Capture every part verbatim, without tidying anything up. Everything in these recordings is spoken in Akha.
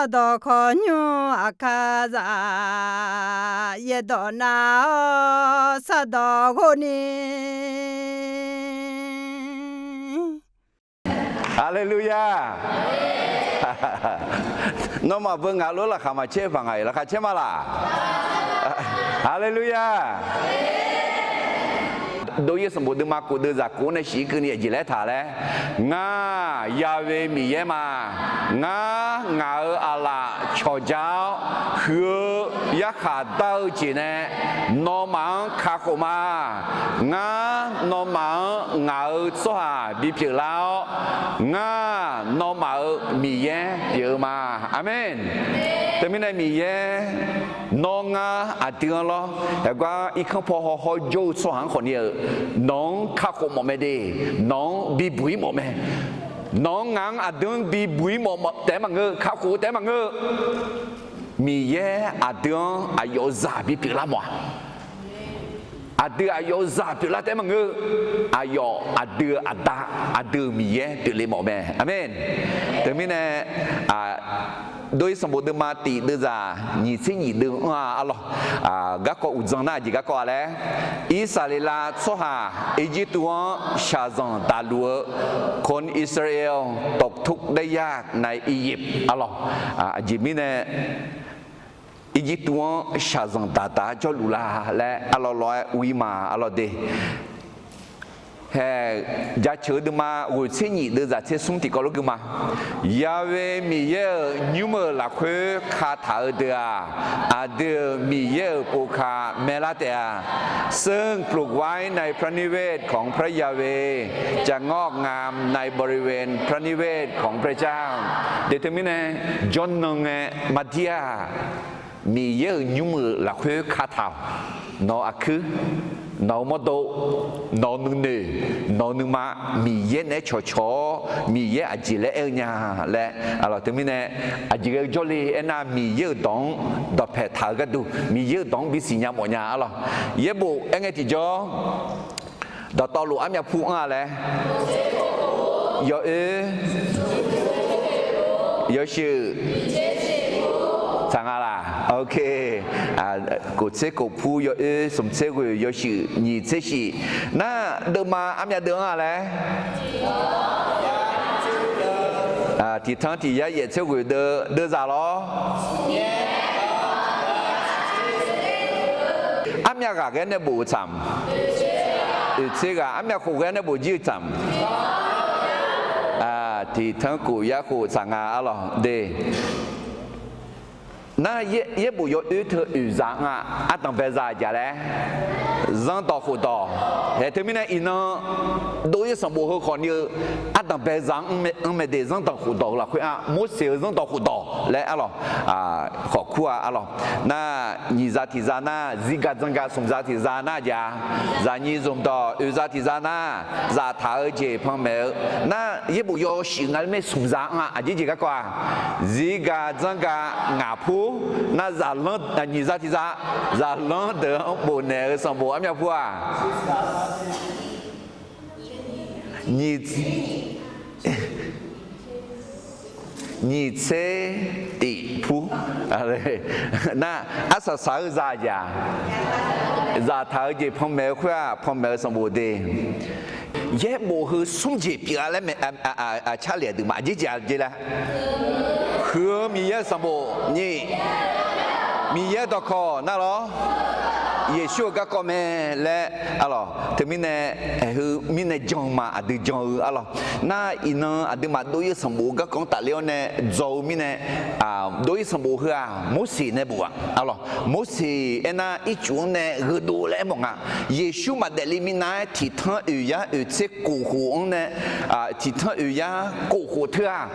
Sardawq khawqnymr aqkar zaq, yaerdawq nav-awr sardawq ghov ni. Haleluya! Nawmaf beu ngaq lof laqkhaq maqcaer paq ngaq-iq laqkhaq caer ma laq? Haleluya! Dov-ir sanqbof deuvma kof deuv zaq kof-awr nae shif-ir keuvni aqjeq laer taq laer, Ngar, Yahweh Miqyaer ma. Ngar, ngaq-euq aqlaf cawqja-awr, huiq-eu yarkhaq dar-eu jeq nae nawmaf-anr kakhof ma. Ngar, nawmaf-anr ngaq-euq tsawrhaq bipyeuf lar-awr, ngar, nawmaf-euq Miqyaer pyeuf-eu ma. Aqmeq. Teumirnae Miqyaer, nawr ngar aqdui-anr lawr, haeqgar irkanr paw hawhaw jawr-eu tsawrhaq-anr khawfni-euq, nawq-anr kakhof mawf mae de. Nawq-anr bibuq-ir mawf mae. Nawq-anr ngaq-anr aqdui-anr bibuq-ir mawf taef-aer maqngeur, kakhof taef-aer maqngeur. Miqyaer aqdui-anr aqyawf-euq zaq bipyeuf lar mawf-a. Aqdui aqyawf-euq zaq pyeuflar taef-aer maqngeur. Aqyawf aqdui-euq aqda, aqdui-euq Miqyaer pyeufle mawf mae. Aqmeq. Teumirnae, dov-ir sanqbof deuvma tif deuvzaq nyiq tser nyiq deuv-anr-a arlawq, garkawv uqdzan nar aqjeq garkawv-a laer, Irsaqleqlav tsawrhaq Irjirtuv-anr shaqzanq daqluf-eu, คนอิสราเอลตกทุกข์ได้ยากในอียิปต์ arlawq. Aqjeq mirnae Irjirtuv-anr shaqzanq daqtaf-aer jawrluf la laer arlawq lawq-aer ur-ir ma arlawq de. Hae, jaceuq-eu deuvma ghoeq tser nyiq deuv zaq tser smr tiqkawv lof gui ma. Yahweh Miqyaer-euq nymr-euq lafkhoer kataq-eu deuq-aq, aqdui-euq Miqyaer-euq pov ka maerlar taef-a. ซึ่งปลูกไว้ในพระนิเวศของพระยาเวห์ จะงอกงามในบริเวณพระนิเวศของพระเจ้า Deuq teumirnae, jawrnan ngae mardir-aq, Miqyaer-euq nymr-euq lafkhoer kataq-awq. Nawq-euq aqkuir, nawq-euq mawrdo, nawq-euq nuinoeq, nawq-euq nuima, Miqyaer naeq-aer cawqcawq-awr, Miqyaer aqjeq laer aer-eu nya laer arlawq. Teumirnae, aqjeq ghae-eu jawrle aernar, Miqyaer-euq dawq-anr dawqpae taq-eu gharduq, Miqyaer-euq dawq-anr bisiq nya mawf nya arlawq. Yaerbof aer ngae tiqjawr, dawqtawvluf armyav pur anr-a laer, yawoer, yawshuif, tsaq nga laq? Kof tser kof pur, yawoer smq tser ghoeq, yawshuif nyiq tser shif. Nar deuvma armyav deuv anr-a laer, tiqtanr tiq yar yaef tser ghoeq deuv, deuvzaq lawr. Armyav ghaq ghae nae bof-eu tsaq-mq? Oeq tser ghaq. Armyav khof ghae nae bof jir-eu tsaq-mq? Tiqtanr kof yar khof tsaq nga arlawq de. Nar, yaerbof yawoer teu oeq zaq anr-a. Ardanq bae zaq jaq laer, zanrdawq khofdawq. Hae, teumirnae iqnan dov-ir sanqbof heu khawfni-eu ardanq bae zaq-anr anr mae de. Zanrdawq khofdawq-eu lafkhoer-aq, Morseq-euq zanrdawq khofdawq laer arlawq, khawf kur-a arlawq. Nar, nyiq zaq tiq zaq nar, zirgaq dzanrgaq smq zaq tiq zaq nar jaq, zaqnyiq zmqdawq oeq zaq tiq zaq nar, zaftaq-eu jeq panmaeq-eu nar, yaerbof yawshuif nga laer mae smq zaq anr-a. Aqjeq jeq garkawv-aq, zirgaq dzanrgaq ngaq pur, nar zaqlanr, nyiq zaq tiq zaq, zaqlanr deuq-anr bofnaeq-eu sanqbof armyav pur-aq, nyiq tser tiq pur. Nar, arsaq saq-eu zaq jaq, zaftaq-eu jeq panmaeq-eu khoer-aq, panmaeq-eu sanqbof de. Yaerbof heu smr jeq pyeuf-a laer mae, carlef aqduimaf aqjeq jeq-a jeq laer, huiq-eu Miqyaer-euq sanqbof nyiq, Miqyaer dawqkawq nar lawr, Yeqsur-euq garkawv mae laer arlawq. Teumirnae, aeqheu mirnae jan ma, aqdui jan-eu arlawq. Nar, iqnan aqduimaf dov-ir-eu sanqbof-eu garkawv-anr tafler-awr nae dzaw-eu mirnae, dov-ir sanqbof heu-aq, Morseq nae bof-aq arlawq. Morseq aernar, ircuf-anr nae gheudov laer aermawf nga. Yeqsur maqdaefle minav-aer tiqtanr oeq yar oeq tser kof khof-anr nae, tiqtanr oeq yar kof khof teu-aq,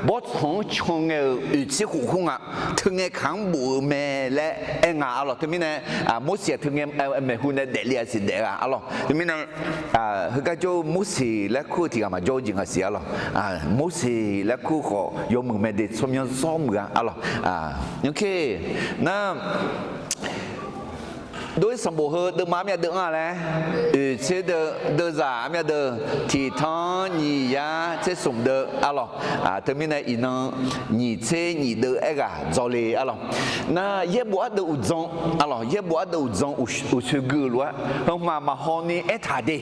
bawrtsanq-anr can ngae-euq oeq tser khof khoer nga. Teungae kaq-anr bof-eu mae laer aer nga arlawq. Teumirnae, Morseq-aq teungae maeqhu nae daefle-a siq daef-a arlawq. Teumirnae, heugar jawr-eu Morseq laer kur-eu tiq ghaq maqjawr-eu jeq nga siq arlawq. Morseq laer kur khawf yawmuiq mae de, tsawrmyanr zawr muiq-a arlawq. Nar, Dov-ir sanqbof heu deuvma armyav deuv-anr-a laer, oeq tser deuv, deuvzaq armyav deuv, tiqtanq nyiq yar tser smq deuv arlawq. Teumirnae iqnan nyiq tser nyiq deuv aerghaq dzawle arlawq. Nar yaerbof ardeuv uqdzan arlawq, yaerbof ardeuv uqdzan uqsoeq gui-euq lof-aer, heu hmq-aq maqhaw ni aertaq de,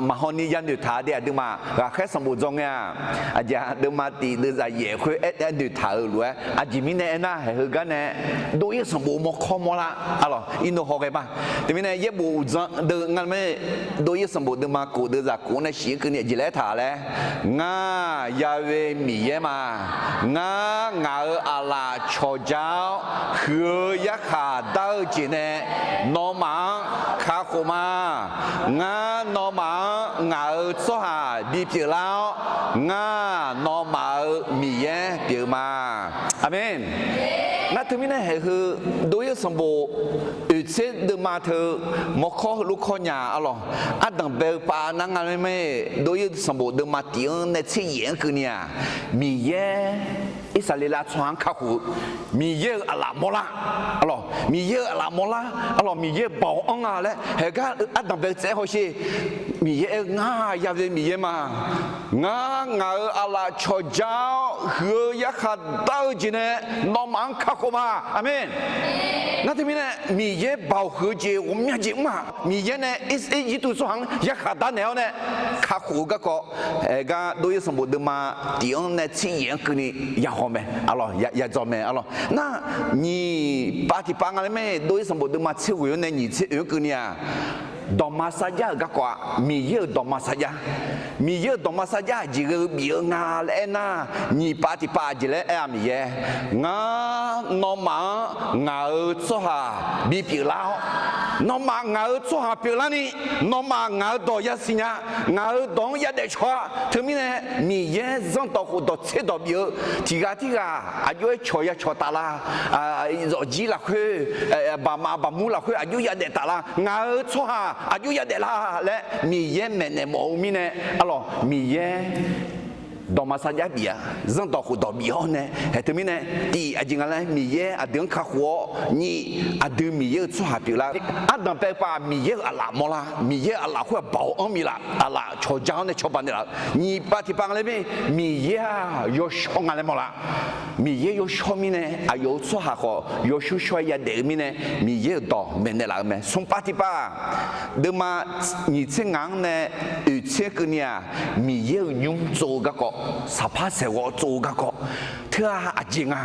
maqhaw ni yanoeq taq de. Aqduimaf ghaqkhaer sanqbof dzawr ngae-aq, aqjeq deuvma tif deuvzaq yaef khoer aer, aernoeq taq-euq lof-aer, aqjeq mirnae aernar, haeq heugar nae dov-ir sanqbof mawrkawr mawrlar arlawq, irnov haw ghae ma. Teumirnae yaerbof uqdzan deuv nga mae, dov-ir sanqbof deuvma kof deuvzaq kof-anr nae shif-ir keuvni aqjeq laer aertaq laer, Ngar Ya'we Miqyaer ma. Ngar ngaq-euq aqlaf cawqja-awr huiq-eu yarkhaq dar-eu jeq nae nawmaf-anr kakhof ma. Ngar nawmaf-anr ngaq-euq tsawrhaq bipyeuf lar-awr, ngar nawmaf-euq Miqyaer pyeuf-eu ma. Aqmeq. Ngar teumirnae haeq heu dov-ir sanqbof oeqtser deuvma teu mawrkawr heulof kawr nya arlawq. Ardanq bae-eu pav nar nga mae, dov-ir sanqbof deuvma tif-anr nae tser yaef-anr keuvni-aq, Miqyaer Irsaqleqlav tsawrhaq-anr kakhof-eu, Miqyaer-euq aqlaf mawrlar arlawq, Miqyaer-euq aqlaf mawrlar arlawq, Miqyaer-euq baoq-anr nga laer haeq gar ardanq bae-eu tsaev-aer hawsher. Miqyaer-aer ngar Ya'we Miqyaer ma. Ngar ngaq-euq aqlaf cawqja-awr huiq-eu yarkhaq dar-eu jeq nae nawmaf-anr kakhof ma. Aqmeq. Ngar teumirnae Miqyaer baoq huiq-eu jeq ghawqmya jeq mr-aq, Miqyaer nae Irjirtuv tsawrhaq-anr yarkhaq dar naeq-awr nae kakhof-eu garkawv, haeq gar dov-ir sanqbof deuvma tif-anr nae tser yaef-anr keuvni yahaw mae arlawq, yadzaw mae arlawq. Nar nyiq pav tiqpav nga laer mae, dov-ir sanqbof deuvma tser ghoeq-anr nae nyiq tser oeq-anr keuvni-aq, dawqma sarjax-euq garkawv-aq, Miqyaer-euq dawqma sarjax. Miqyaer-euq dawqma sarjax aqjeq ghae-eu bif-eu nga laer aernar, nyiq pav tiqpav aqjeq laer aer-a, Miqyaer, ngar nawmaf-anr ngaq-euq tsawrhaq bipyeuf lar-awr, nawmaf ngaq-euq tsawrhaq pyeuflarni, nawmaf ngaq-euq dawq yasiq nya, ngaq-euq dawq-anr yadaef cawq-a. Teumirnae Miqyaer zanrdawq khofdawq tserdawq bif-eu tiq ghaq tirghaq aqjox-aer cawq ya cawq taf la, zawqjir lafkhoer, baqmaf baqmur lafkhoer aqjox yadaef taf la, ngaq-euq tsawrhaq aqjox yadaef la laer Miqyaer maeqnaeq mawf-eu mirnae arlawq, Miqyaer dawqma sarjax bif-a, zanrdawq khofdawq bif-awr nae haeq teumirnae, tiq aqjeq nga laer Miqyaer aqdui-anr kakhof-awr, nyiq aqdui Miqyaer-euq tsawrhaq pyeuflar. Ardanq bae pav Miqyaer-euq aqlaf mawrlar, Miqyaer-euq aqlaf khoer-aq baoq-anr miflaf, aqlaf cawqja-awr nae cawba naeqlaf. Nyiq pav tiqpav nga laer mae, Miqyaer-aq yawshawr nga laer mawrlar. Miqyaer yawshawr mirnae aqyawf-euq tsawrhaq khawf yawshawr shawr-aer yadaef-eu mirnae, Miqyaer-euq dawq maeqnaeq laf-eu mae. Smq pav tiqpav, deuvma nyiq tser ngaq-anr nae oeq tser keuvni-aq, Miqyaer-euq nymr tsov-eu garkawv, saqpar saeqghawv tsov-eu garkawv, teu-aq aqjeq nga.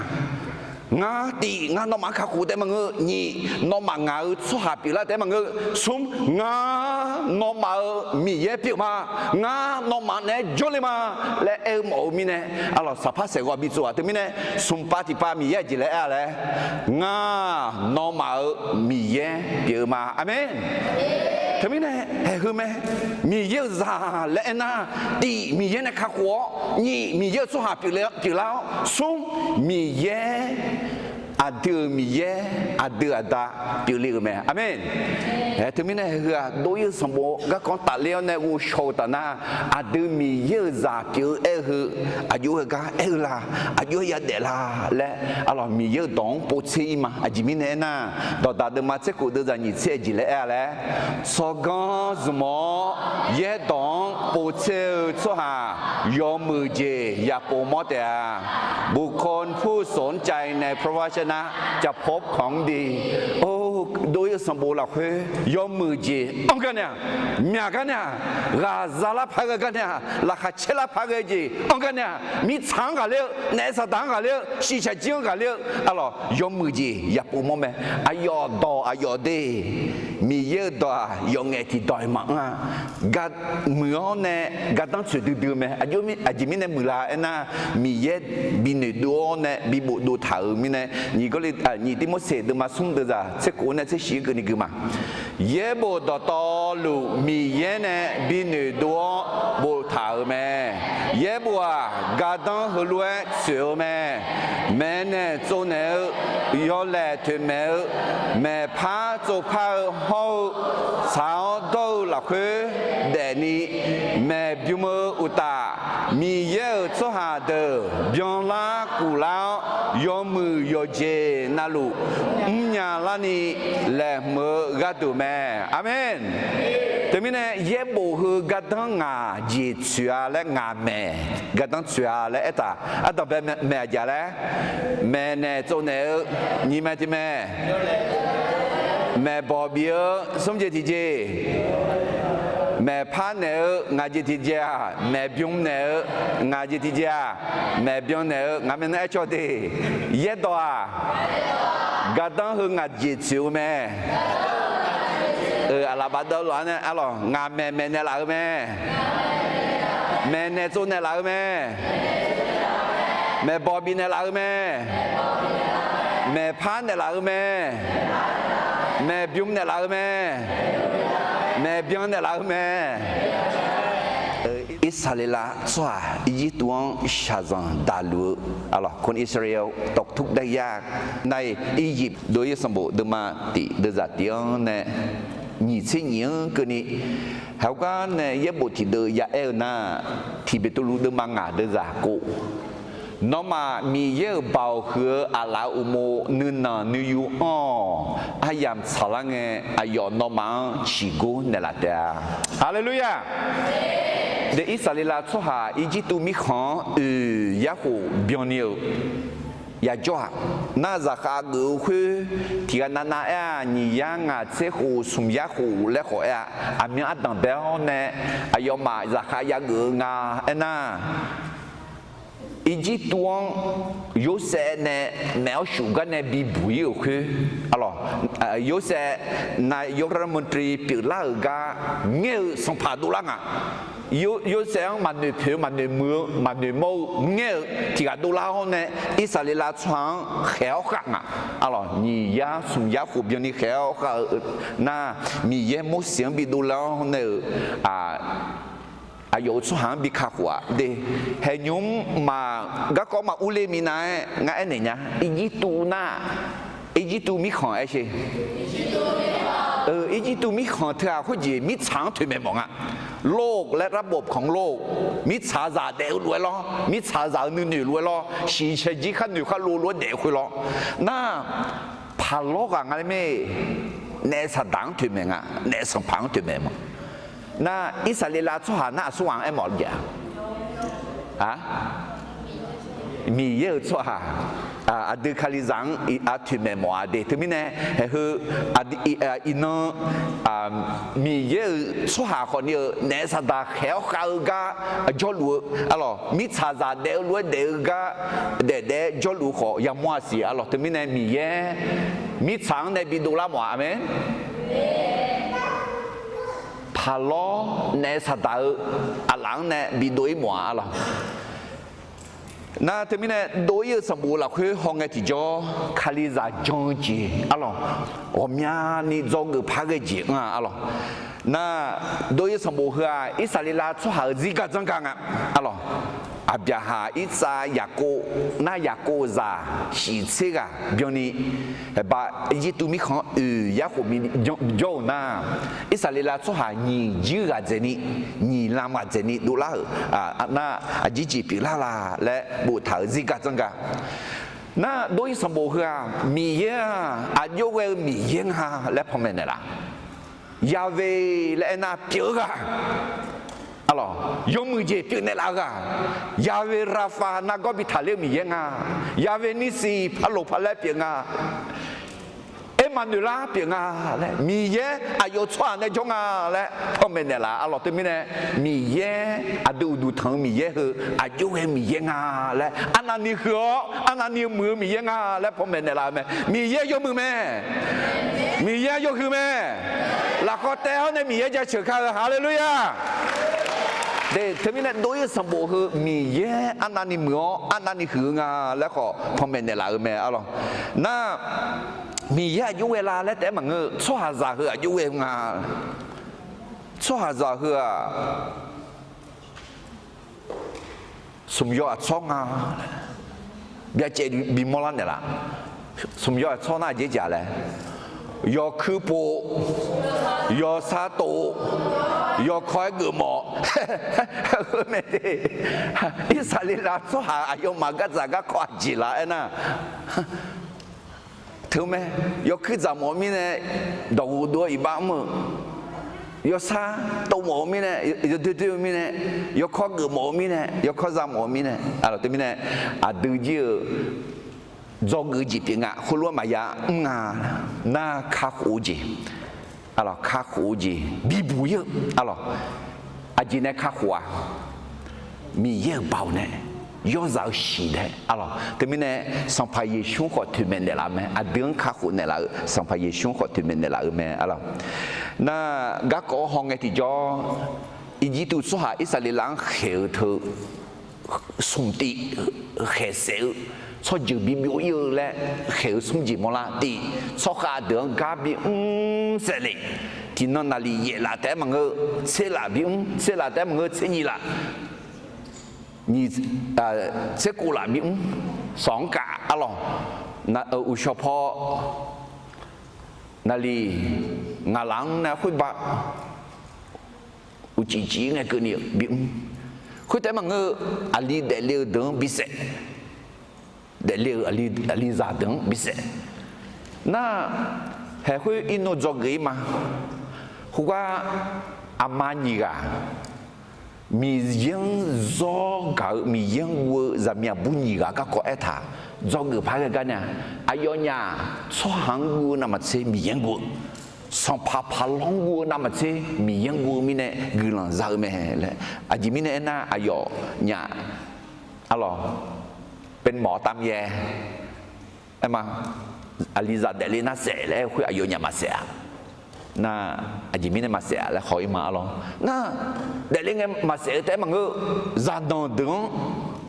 Ngar tiq, ngar nawmaf-anr kakhof taef maqngeur. Nyiq, nawmaf ngaq-euq tsawrhaq pyeuflar taef maqngeur. Smr, ngar nawmaf-euq Miqyaer pyeuf ma. Ngar nawmaf naeq-aer jawrle ma laer aer-eu mawf-eu mirnae, arlawq, saqpar saeqghawv bitsov-aq teumirnae, smq pav tiqpav Miqyaer aqjeq laer aer-a laer, ngar nawmaf-euq Miqyaer pyeuf-eu ma. Aqmeq. Teumirnae haeq heu mae, Miqyaer-euq zaq laer aernar, tiq, Miqyaer nae kakhof-awr, nyiq, Miqyaer-euq tsawrhaq pyeuflar-awr, smr, Miqyaer, aqdui-euq Miqyaer, aqdui aqda pyeufle-euq mae. Aqmeq. Aer, teumirnae haeq heu-aq, dov-ir-eu sanqbof garkawv-anr tafler-awr nae ghovshaw-eu taf nar, aqdui Miqyaer-euq zaq pyeuf-eu aer-eu heu, aqjox-aer heugar aer-eu la, aqjox-aer yadaef la laer, arlawq, Miqyaer-euq dawq-anr povtser-ir ma. Aqjeq mirnae aernar, dawqdaq deuvma tser khof deuvzaq nyiq tser aqjeq laer aer-a laer, tsawrganr zmq-awr yaerdawq-anr povtser-eu tsawrhaq yawmuiq jeq yaqpov mawr taef-a. บุคคลผู้สนใจในพระวจนะจะพบของดี Or, dov-ir-eu sanqbof lafkhoer yawmuiq jeq anr gar nae-aq, myaq gar nae-aq, ghaq zalar par ghae gar nae-aq, laqkhaq caerlar par ghae jeq anr gar nae-aq, mirtsaq-anr ghaqler-eu, naef saqdaq-anr ghaqler-eu, shiqshaq jir-anr ghaqler-eu, arlawq, yawmuiq jeq yaqpov mawr mae. Aqyawf dawq aqyawf de, Miqyaer-euq dawq-aq yawf ngaef tiqdawq-iq maqanr-a. Gar muiq-awr nae gardanr tsoeq duidui-eu mae. Aqjeq mirnae muiqlar aernar, Miqyaer bi noeqdov-awr nae bi bofdov taq-euq mirnae, nyiq Gawrliv, nyiq Tirmorseq deuvma smr deuvzaq tser khof nae tser shif-ir keuvni gui ma. Yaerbof dawqtawvluf Miqyaer nae bi noeqdov-awr boftaq-euq mae. Yaerbof-aq, gardanr heulof-aer tsoeq-eu mae. Maeqnaeq tsovnaeq-eu, yawlaeq toeqmaeq-eu, maeqpar tsovpar-eu hawr-eu, tsaq-awr dawr-eu lafkhoer daefni, maeqbym-eu uqtaf, Miqyaer-euq tsawrhaq deuq byanlar kuflar-awr, yawmuiq yawqjeq navluf mrnya larni laeqhmq-eu gharduq mae. Aqmeq. Teumirnae yaerbof heu gardanr ngaq jeq tsoeq-a laer, ngaq maeq gardanr tsoeq-a laer aertaq. Ardanqbae maeq aqjeq laer, maeqnaeq tsovnaeq-eu nyiq mae tiq mae, maeqbawq bif-eu smr jeq tiq jeq, maeqpar naeq-eu ngaq jeq tiq jeq-aq, maeqbym naeq-eu ngaq jeq tiq jeq-aq, maeqbyan naeq-eu ngaq mae nar aer cawq de. Yaerdawq-aq, gardanr heu ngaq jeq tsoeq-eu mae. Aqlaf bafdeuv lawq-anr nae arlawq, ngaq maeq maeqnaeq laf-eu mae. Maeqnaeq tsovnaeq laf-eu mae. Maeqbawq bifnaeq laf-eu mae. Maeqpar naeqlaf-eu mae. Maeqbym naeqlaf-eu mae. Maeqbyan naeqlaf-eu mae. Irsaqleqlav tsawrhaq Irjirtuv-anr shaqzanq daqluf-eu, arlawq, คนอิสราเอล ตกทุกข์ได้ยาก nar-iq, Irjif dov-ir sanqbof deuvma tiq deuvzaq tiq-anr nae nyiq tser nyiq-anr keuvni, heugar nae yaerbof tiq deuv ya aer-eu nar, tiq Beqtuvluv deuvma ngaq deuvzaq kov, nawmaf Miqyaer-euq baoq huiq-eu aqlaf-euq uqmov nuinanq nuiyu anr-awq. Aryamq tsaqlar ngae, aqyawf nawmaf-anr ciqgor naeqlaf taef-a. Haleluya! De, Irsaqleqlav tsawrhaq Irjirtuv mirkhanq-anr oeq yarkhof byanni-eu yajawr-aq, nar zaqkhav geuf-eu khoer tiq ghaq navnav aer-aq, nyiq yar ngaq tser khof smq yar khof laer khawf aer-a. Aqmyan ardanqbae-awr nae aqyawfmaf zaqkhav yageuf-eu nga aernar, Irjirtuv-anr Yorsaev nae maef-awr shuf gar nae bibuq-ir-euq khoer, arlawq, Yorsaev นายกรัฐมนตรี pyeuflar-euq gar ngaer-eu sanqpaq dovlar nga. Yorsaev-anr maqnoeq poeq maqnoeq muiq-eu maqnoeq mawr-eu ngaer-eu tiq ghaq dovlar-awr nae, Irsaqleqlav tsawrhaq-anr khaeq-awr khav nga. Arlawq, nyiq yar smq yar khof byanni khaeq-awr khav-eu nar, Miqyaer Morseq-anr bidovlar-awr nae-euq aqyawf-euq tsawrhaq-anr bi kakhof-aq de. Haeqnymr maf garkawv maqurle minav-aer ngar aernaeq nya. Irjirtuv nar, Irjirtuv mirkhanq aer sher. Irjirtuv mirkhanq teu-aq khoerjeq mirtsaq-anr toeqmaeq mawf nga. โลก laer ระบบของโลก mirtsaqzaq daef-eu lof-aer lawr, mirtsaqzaq-euq nuinoeq lof-aer lawr, shiqshaeq jir khar noeq khar lov lof-aer daef-eu khoer lawr. Nar, paqlawr ghaq nga laer mae. Naef saqdaq-anr toeqmaeq nga. Naef sanqpaq-anr toeqmaeq mawf. Nar, Irsaqleqlav tsawrhaq nar aqsur ghaq-anr aermawf-a jeq-a. Miqyaer-euq tsawrhaq, aqdui Kalizaq-anr aqtoeqmaeq mawf-a de. Teumirnae, haeqheu iqnan Miqyaer-euq tsawrhaq khawfni-euq naef saqdaq khaeq-awr khav-eu gar jawrluf-eu, arlawq, mirtsaqzaq daef-eu lof-aer daef-eu gar daefdaef-aer jawrluf-eu khawf yamawr-a siq, arlawq. Teumirnae Miqyaer mirtsaq-anr nae bidovlar mawf-a. Aqmeq. Paqlawr naef saqdaq-eu aqlaf-anr nae bidov-ir mawf-a, arlawq. Nar teumirnae dov-ir-eu sanqbof lafkhoer hawngae tiqjawr Kalizaq jan-eu jeq, arlawq, ghawqmyani dzawgeuf par ghae jeq anr-a, arlawq. Nar, dov-ir-eu sanqbof heu-aq Irsaqleqlav tsawrhaq-euq zirgar dzanrgar nga, arlawq. Aqbyaqhaq, Irsaq, Yaqkov, nar Yaqkov zaq shiq tser ghaq byanni, haeqba Irjirtuv mirkhanq-anr oeq yarkhof bi jawr-euq nar, Irsaqleqlav tsawrhaq nyiq jir ghaq dzaeqni, nyiq lam ghaq dzaeqni dovlar-euq nar, aqjir jeq pyeuflar la laer boftaq-euq zirgar dzanrgar. Nar dov-ir sanqbof heu-aq Miqyaer-aq aqjox ghae-eu Miqyaer nga laer panmaeq naeqlaf. Yaqve laer aernar pyeuf-eu ghaq, arlawq, yawmuiq jeq pyeufnaeq laf-eu ghaq, Yaqve Raqfaq nargawr bi taqler-eu Miqyaer nga, Yaqve Nisiq paqloq paqlaer pyeuf nga, Ermaqnoeqlar pyeuf nga laer Miqyaer aqyawf tsawrhaq nae jawr nga laer panmaeq naeqlaf, arlawq. Teumirnae Miqyaer aqdui uqduq tanq-eu Miqyaer heu aqjox ghae-eu Miqyaer nga laer arnavni huiq-awr arnavni muiq-eu Miqyaer nga laer panmaeq naeqlaf-eu mae. Miqyaer yawmuiq mae. Miqyaer yawhuiq mae. Lafkhawf taev-awr nae Miqyaer jaceuq kar-eu, haleluya. Teumirnae dov-ir-eu sanqbof heu Miqyaer arnavni muiq-awr arnavni huiq-eu nga laer khawf panmaeq naeqlaf-eu mae, arlawq. Nar, Miqyaer aqjox ghae la laer taef-aer maqngeur-eu, tsawrhaqzaq heu aqjox ghae-eu nga. Tsawrhaqzaq heu-aq smq yaw aqtsawr nga. Byacaev bimawr lar naeqlaf. Smq yaw aqtsawr nar aqjeq jav laer, yawkuir pov, yawsar tov, yawkawr-aer geufmawf, Heu mae de, Irsaqleqlav tsawrhaq aqyawfmaf gardzaq garkawv aqjeq laf aernar, teu mae, yawkuir dzaq mawf-eu mirnae, dawqghof dov-awr iqbax mr-eu, yawsar tov mawf-eu mirnae, yawdoer doer-eu mirnae, yawkawr geuf mawf-eu mirnae, yawkawr za mawf-eu mirnae, teumirnae aqdui jir-eu dzawgeuf jeq pyeuf nga, khoerlof-aer maqya mr nga. Nar kakhof-eu jeq, kakhof-eu jeq bibuq ir-eu, arlawq, aqjeq nae kakhof-aq, Miqyaer-euq baoq nae, yawzaq-eu shiq nae, arlawq, teumirnae Sanqpaq Yeqsur khawf toeqmaeq naeqlaf-eu mae. Aqdui-anr kakhof naeqlaf-eu Sanqpaq Yeqsur khawf toeqmaeq naeqlaf-eu mae, arlawq. Nar garkawv hawngae tiqjawr, Irjirtuv tsawrhaq Irsaqleqlav-anr khaeq-eu teu smq tiv khaeq saef-eu, tsawrjeuq bi byov ir-eu laer khaeq-eu smr jeq mawrlar tiv, tsawrkhav deuq-anr gar bimr saef le. Tiqnan naqliq yaef laf taef-aer maqngeur, tser laf bimr, tser laf taef-aer maqngeur, tser nyiq laf, nyiq, tser kov laf bimr, sawq-anr kaf, arlawq, uqshawq paw naqliq ngaq laf-anr nae khoerba uqcif cif-ir ngae keuvni-eu bimr. Khoertaef-aer maqngeur-eu, aqli daefle-eu deuq-anr bisaef, daefle-eu aqli, aqlizaq deuq-anr bisaef. Nar, haeq khoer irnov dzawgeuf-ir ma. Khoergar aqma nyiq ghaq Miqyaer-anr zawr gaq-eu, Miqyaer-anr guv-eu zaqmiq aqbur nyiq ghaq garkawv aertaq, dzawgeuf par ghae gar nar, aqyawfnyaf tsawrhaq-anr guv-eu navmaqtser Miqyaer-anr guv-eu, sanqpaq paqlawr-anr guv-eu navmaqtser Miqyaer-anr guv-eu mirnae guiqlanq za-eu mae laer. Aqjeq mirnae aernar, aqyawfnyaf, arlawq, pemawf-awr tamyaer aer ma, aqlizaq daefle nar saef laer aer-eu khoer aqyawfnyaf maqsaef-a. Nar, aqjeq mirnae maqsaef-a laer haw-ir ma, arlawq. Nar, daefle ngae maqsaef-eu taef-aer maqngeur, zaqnanq deuq-anr,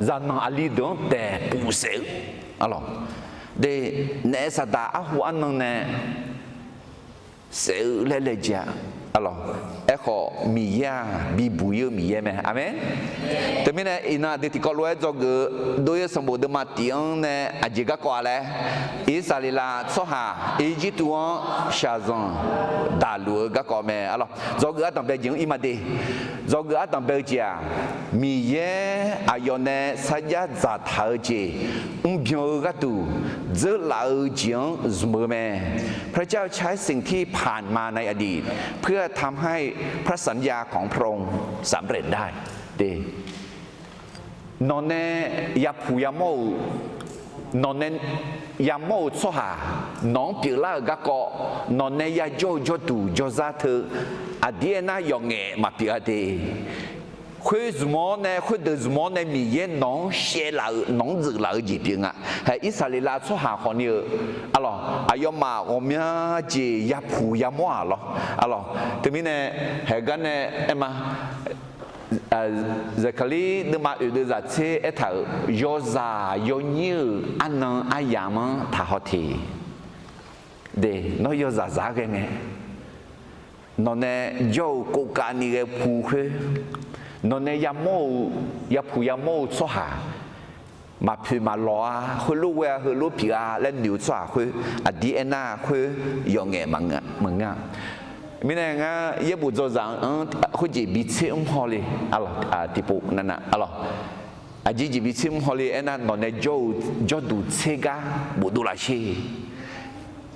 zaqnanq aqli deuq-anr daeqpuf saef-eu, arlawq. De, naef saqdaq arhu arnan nae saef-eu laer laejae-a, arlawq. Aerkhawf, Miqyaer-aq bibuq ir-eu Miqyaer mae. Aqmeq. Teumirnae iqnan aqdui tiqkawv lof-aer dzawgeuf-eu dov-ir-eu sanqbof deuvma tiq-anr nae aqjeq garkawv-a laer, Irsaqleqlav tsawrhaq Irjirtuv-anr shaqzanq daqluf-eu garkawv mae, arlawq. Dzawgeuf ardanq bae jeq-anr ir ma de. Dzawgeuf ardanq bae-eu jeq-aq, Miqyaer aqyawf nae sarjax dzaqtaq-eu jeq mrbyan-eu gharduq dzeurlaf-eu jeq-anr zmq-eu mae. พระเจ้าใช้สิ่งที่ผ่านมาในอดีต เพื่อทำให้พระสัญญาของพระองค์สำเร็จได้ Nawq nae yapuq yamawr-euq, nawq nae yamawr-euq tsawrhaq nawq-anr pyeuflar-euq garkawv, nawq nae yajawr-eu jawrduq jawrzar teu aqdir aernar yawqngaef maqpyeuf-a de. Khoer zmq-awr nae, khoerdeuq zmq-awr nae Miqyaer nawq-anr shaevlaf-euq, nawq-anr dzeuflaf-eu jeq pyeuf nga. Hae, Irsaqleqlav tsawrhaq khawfni-eu, arlawq, aqyawfmaf ghawqmya jeq yapuq yamawr-aq lawr, arlawq. Teumirnae, haeq gar nae aer ma, Zaqkaqlir deuvma oeq deuv zaq tser aertaq-euq, yawzaq yawnyir-euq arnan aryamq-anr taqhaw teq. De, nawr yawzaq zaq-aer ghae ngae, nawq nae jawr-euq kovkavni ghae pu khoer, nawq nae yamawr-eu, yapuq yamawr-eu tsawrhaq maqpoeq maqlawq-a, heulof ghae-a, heulof pyeuf-a laer noeq-eu tsawrhaq khoer, aqdir aernar khoer yawqngaef maqngeur-a. Mirnae ngar yaerbof dzawzaq-anr khoerjeq bi tser mr hawle, tiqpov navnav, arlawq, aqjeq jeq bi tser mr hawle aernar, nawq nae jawr-eu jawrduq tser gar bofdov laf sher.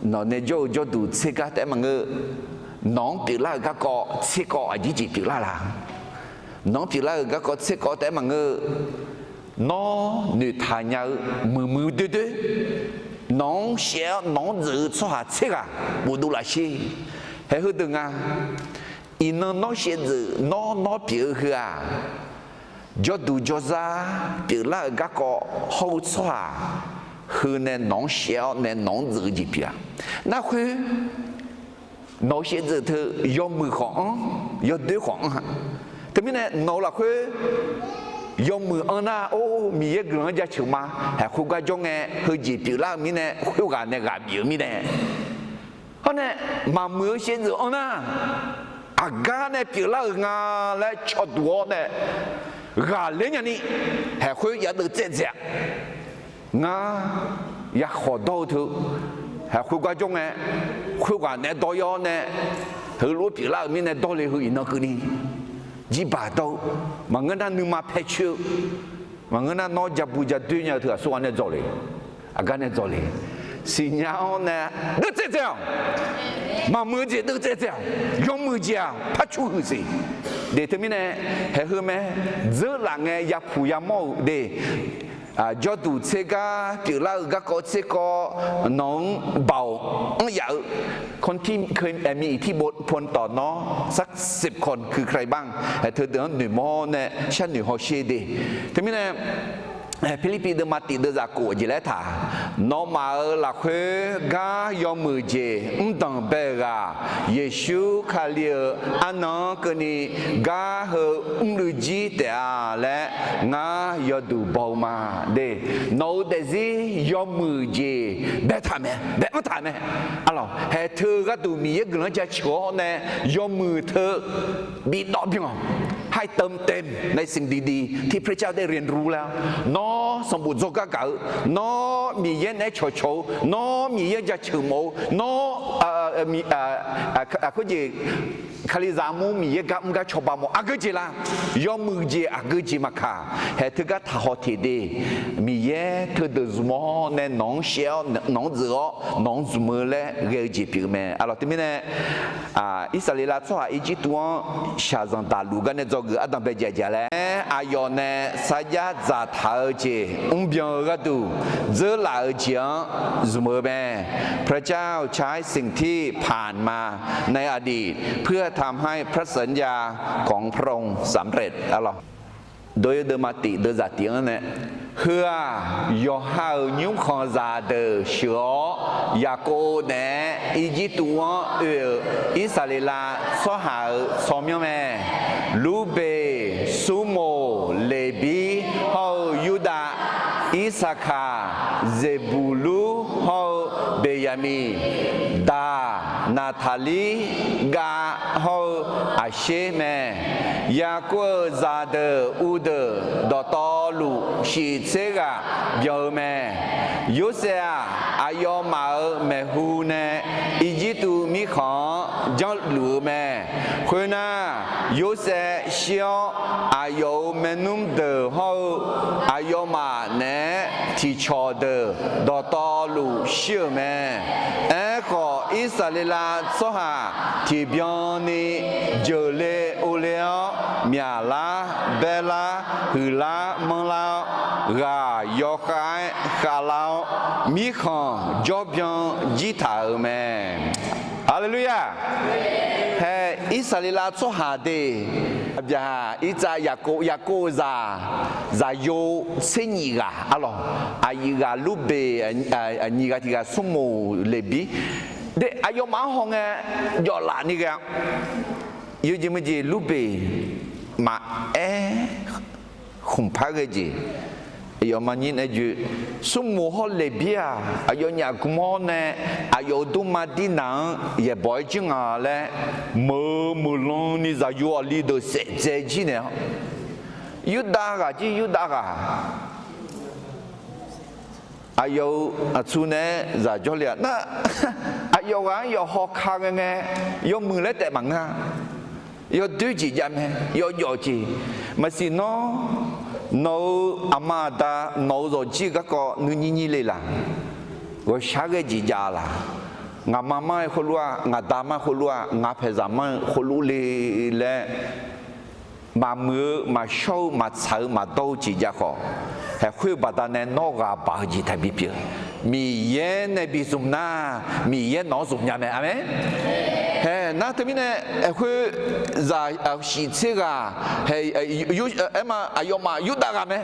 Nawq nae jawr-eu jawrduq tser gar taef-aer maqngeur. Nawq-anr pyeuflar-euq garkawv tser kawv aqjeq jeq pyeuflar la? Nawq-anr pyeuflar-euq garkawv tser kawv taef-aer maqngeur. Nawr noeqtaq nya-eu muiqmuiq doer doer, nawq-anr shaev-awr nawq-anr dzeuf-eu tsawrhaq tser ghaq bofdov laf sher. Hae, heudeuq nga. Iqnan nawr shaevdzeuf nawr nawr pyeuf-eu heu-aq, jawrduq jawrzar pyeuflar-euq garkawv hawr-eu tsawrhaq heu nae nawq-anr shaev-awr nae nawq-anr dzeuf-eu jeq pyeuf-a. Narkhoer nawq-eu shaevdzeuf teu yawmuiq khawf anr, yawdoer khawf anr-a. Teumirnae nawq-eu lafkhoer yawmuiq anr nar, or, Miqyaer guiqlanq-anr jaceuq ma. Haeq, khoergar jawr ngae, heujeq pyeuflar-eu mirnae, khoerghaq nae ghaq bif-eu mirnae, hawr nae maqmuiq-eu shaevdzeuf anr nar, aqgar nae pyeuflar-euq nga laer cawduq-awr nae ghaqler nyani, haeq, khoer yadeuv tsaev dzaeq-a. Ngar yakhawq dawr-eu teu, haeq, khoergar jawr ngae, khoerghaq nae dawr yawr nae, heulof pyeuflar-euq mirnae dawrle heu iqnan keuvni, jirbaq dawr-eu, maqngeur nar nuima paecoer-eu, maqngeur nar nawr jabu jadoer nya-eu teughaq sawrghaq nae dzawq le. Aqgar nae dzawq le. Siqnya-awr nae deuvtsaev tsaev-awq. Maqmuiq-eu jeq deuvtsaev tsaev-awq. Yawmuiq jeq-aq par cu huiq siq. De teumirnae, haeq heu mae, dzeurlaf ngae yapuq yamawr-euq de, jawrduq tser gar pyeuflar-eu garkawv tser kawv, nawq-anr baoq anr yaf-eu คนที่เคยมีอิทธิพลต่อน้อง สักสิบคน คือใครบ้าง haeq teudeuq-anr noeqmawr nae sharnoeq hawsher de. Teumirnae, Pirlirpiv deuvma tiq deuvzaq khof jeq laer taq, nawmaf-euq lafkhoer gar yawmuiq jeq mrdanq bae-euq ghaq, Yeqsur Kali-euq arnan-anr keuvni gar heu mrluiv jir taef-a laer ngar yawduq baw-eu ma de. Nawq-euq daefzir yawmuiq jeq baetaq mae, bae-anr taq mae. Arlawq, haeq teu gharduq Miqyaer guiqlanq jaceuq-awr nae yawmuiq teu bidawv byan-awq. ให้เติมเต็มในสิ่งดีๆ ที่พระเจ้าได้เรียนรู้แล้ว nawr sanqbof dzawrgar gaq-eu, nawr Miqyaer naeq-aer cawqcawq-eu, nawr Miqyaer jaceuq mawf-eu, nawr khoerjeq Kalizaq armur Miqyaer gar mr gar cawba mawf aqgeu jeq la, yawmuiq jeq aqgeu jeq maqkaq, haeq teugar taqhaw teq de. Miqyaer teudeuq zmq-awr nae nawq-anr shaev-awr nawq-anr dzeuf-awr nawq-anr zmq-eu laer ghae-eu jeq pyeuf-eu mae. Arlawq teumirnae, Irsaqleqlav tsawrhaq Irjirtuv-anr shaqzanq daqluf gar nae dzawgeuf ardanq bae jaqjaq laer, aqyawf nae sarjax dzaqtaq-eu jeq mrbyan-eu gharduq dzeurlaf-eu jeq-anr zmq-eu mae. พระเจ้าใช้สิ่งที่ผ่านมาในอดีต เพื่อทำให้พระสัญญาของพระองค์สำเร็จ Arlawq, dawr-eu deuvma tiq deuvzaq tiq-anr nae, heu-aq, yawqha-euq nymrkhanq zaqdeuq sheuq-awr, Yaqkov naeq-aer Irjirtuv-anr oe-euq Irsaqleqlav tsawrhaq-euq tsawrmyanr mae. Lurbeq, Surmoq, Leqbir hawr-eu Yurdav, Irsaqkaq, Zeqbuqlur hawr-eu Beqyaqmiq, Daq, Naqtaqlir, Gav hawr-eu Aqsher mae. Yaqkov-euq zaqdeuq uvdeuq dawqtawvluf shiq tser ghaq byan-eu mae. Yorsaev-aq, aqyawfmaf-euq maeqhu nae Irjirtuv mirkhanq-anr janrluf-eu mae. Khoernar, Yorsaev shir-awr, aqyawf-euq maernmr deuq hawr-eu aqyawfmaf naeq-aer tiqcawq deuq dawqtawvluf shir-euq mae. Aerkhawf, Irsaqleqlav tsawrhaq tiqbyan ni jeuqle ovle-awr, myaqlar baerlar huiqlar manrlar-awr, ghaq yawkhav-aer khavlar-awr, mirkhanq jawrbyan jir taq-euq mae. Haleluya! Hae, Irsaqleqlav tsawrhaq de, aqbyaq irtsav Yaqkov, Yaqkov-euq zaq, zaqyo tser nyif ghaq arlawq, aqyuif ghaq Lurbeq, aqnyiq ghaq tiq ghaq Surmoq Leqbir de, aqyawfmaf-anr hawngae jawflaf ni ghae-a. Yawjeq meujeq Lurbeq maqaer khmqpar ghae jeq, aqyawfmaf nyir nae joe, Surmoq hawr Leqbir-aq, aqyawfnyaf gmr-awr nae aqyawf-euq dmrma Dirnaq-anr yaeqbawq-aer jir nga laer, meuq-eu meuq lan ni zaqyo aqli deuq saef dzae jir naeq-awr, Yurdav ghaq jir Yurdav ghaq, aqyawf-euq aqtsu naeq-aer zaq jawrle-aq nar, aqyawf ghaq-anr yawqhaw ka ghae ngae, yawmuiq laer taef maqngeur-a. Yawdoer jeq jav mae, yawjawf jeq. Maqsiq nawr, nawq-euq aqma aqda nawq-euq zawqjir-eu garkawv nuinyir nyir le laq? Ghawqshaq ghae jeq jav laq? Ngaqma mar-eu khoerlof-aq, ngaqda mar-eu khoerlof-aq, ngaq paeqzaq mar-eu khoerlof le laer, maqmuiq-eu, maqshawr-eu, maqtsaq-eu, maqdawr-eu jeq jav khawf, haeq khoer-eu baqdanae nawr ghaq baq-eu jeq taqbi pyeuf. Miqyaer nae bi zmq nar, Miqyaer nawq-anr zmq nya mae. Aqmeq. Hae nar teumirnae, haeq khoer zaq shiq tser ghaq, aerma aqyawfmaf Yurdav ghaq mae.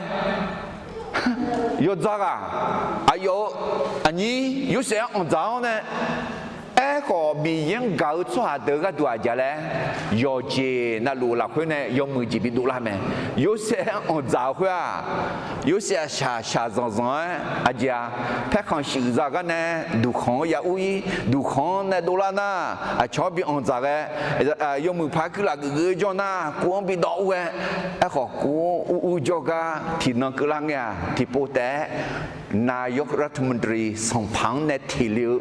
Yawdzaq ghaq, aqyawf-euq aqnyir Yorsaev-anr anqdzaq-awr nae, aerkhawf Miqyaer-anr gaq-eu tsawrhaq deuq gharduq aqjeq laer, yawqjeq navluf lafkhoer nae yawmuiq jeq bi dovlar mae. Yorsaev-anr anqdzaq-eu khoer-aq, Yorsaev-aq shaq shaq zanqzanq-aer aqjeq-a, paerkhanq shuif za gar nae duqkhanq-anr ya ur-ir, duqkhanq-anr nae dovlar nar, aqcawq-anr bi anqdzaq ghae, yawmuiq paq-aer kuirlaf geufgeuf-eu jawr nar, kov-anr bi dawv ur-aer, aerkhawf kov-anr ur ur jawrgar tiqnan keuvlar ngae-aq, tiqpov taef-aer นายกรัฐมนตรี sanqpaq-anr nae teq le-eu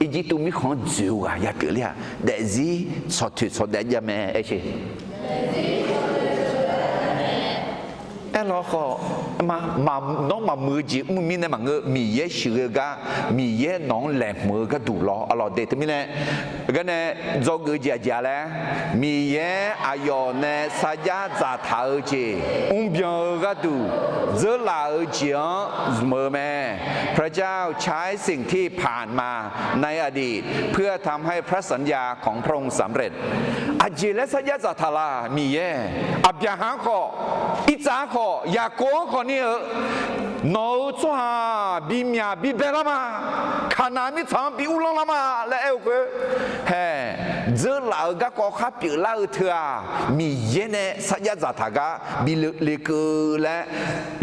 Irjirtuv mirkhanq-anr dzoeq-eu ghaq ya pyeufler-aq, daefzir tsawqtoeq tsawqdaef jav mae aer sher. Aerlawq khawf, nawr maqmuiq-eu jeq mr-eu mirnae maqngeur, Miqyaer sheuqghae-eu gar, Miqyaer nawq-anr laeqhmq-eu gharduq lawr. Arlawq de teumirnae, garnae dzawgeuf-eu jeq aqjeq-a laer, Miqyaer aqyawf nae sarjax dzaqtaq-eu jeq mrbyan-eu gharduq dzeurlaf-eu jeq-anr zmq-eu mae. พระเจ้าใช้สิ่งที่ผ่านมาในอดีตเพื่อทำให้พระสัญญาของพระองค์สำเร็จ Aqjeq laer sarjax dzaqtaq laf Miqyaer, Aqbyaqhaq-anr khawf, Irtsav-anr khawf, Yaqkov-anr khawf ni-eu, nawq-euq tsawrhaq bimyaq bibae lar ma, Kaqnaq mirtsaq-anr bi uvlanr lar ma laer aer-eu khoer, hae, dzeurlaf-eu garkawv khar pyeuflar-eu teu-aq, Miqyaer nae sarjax dzaqtaq gar bi le keuv laer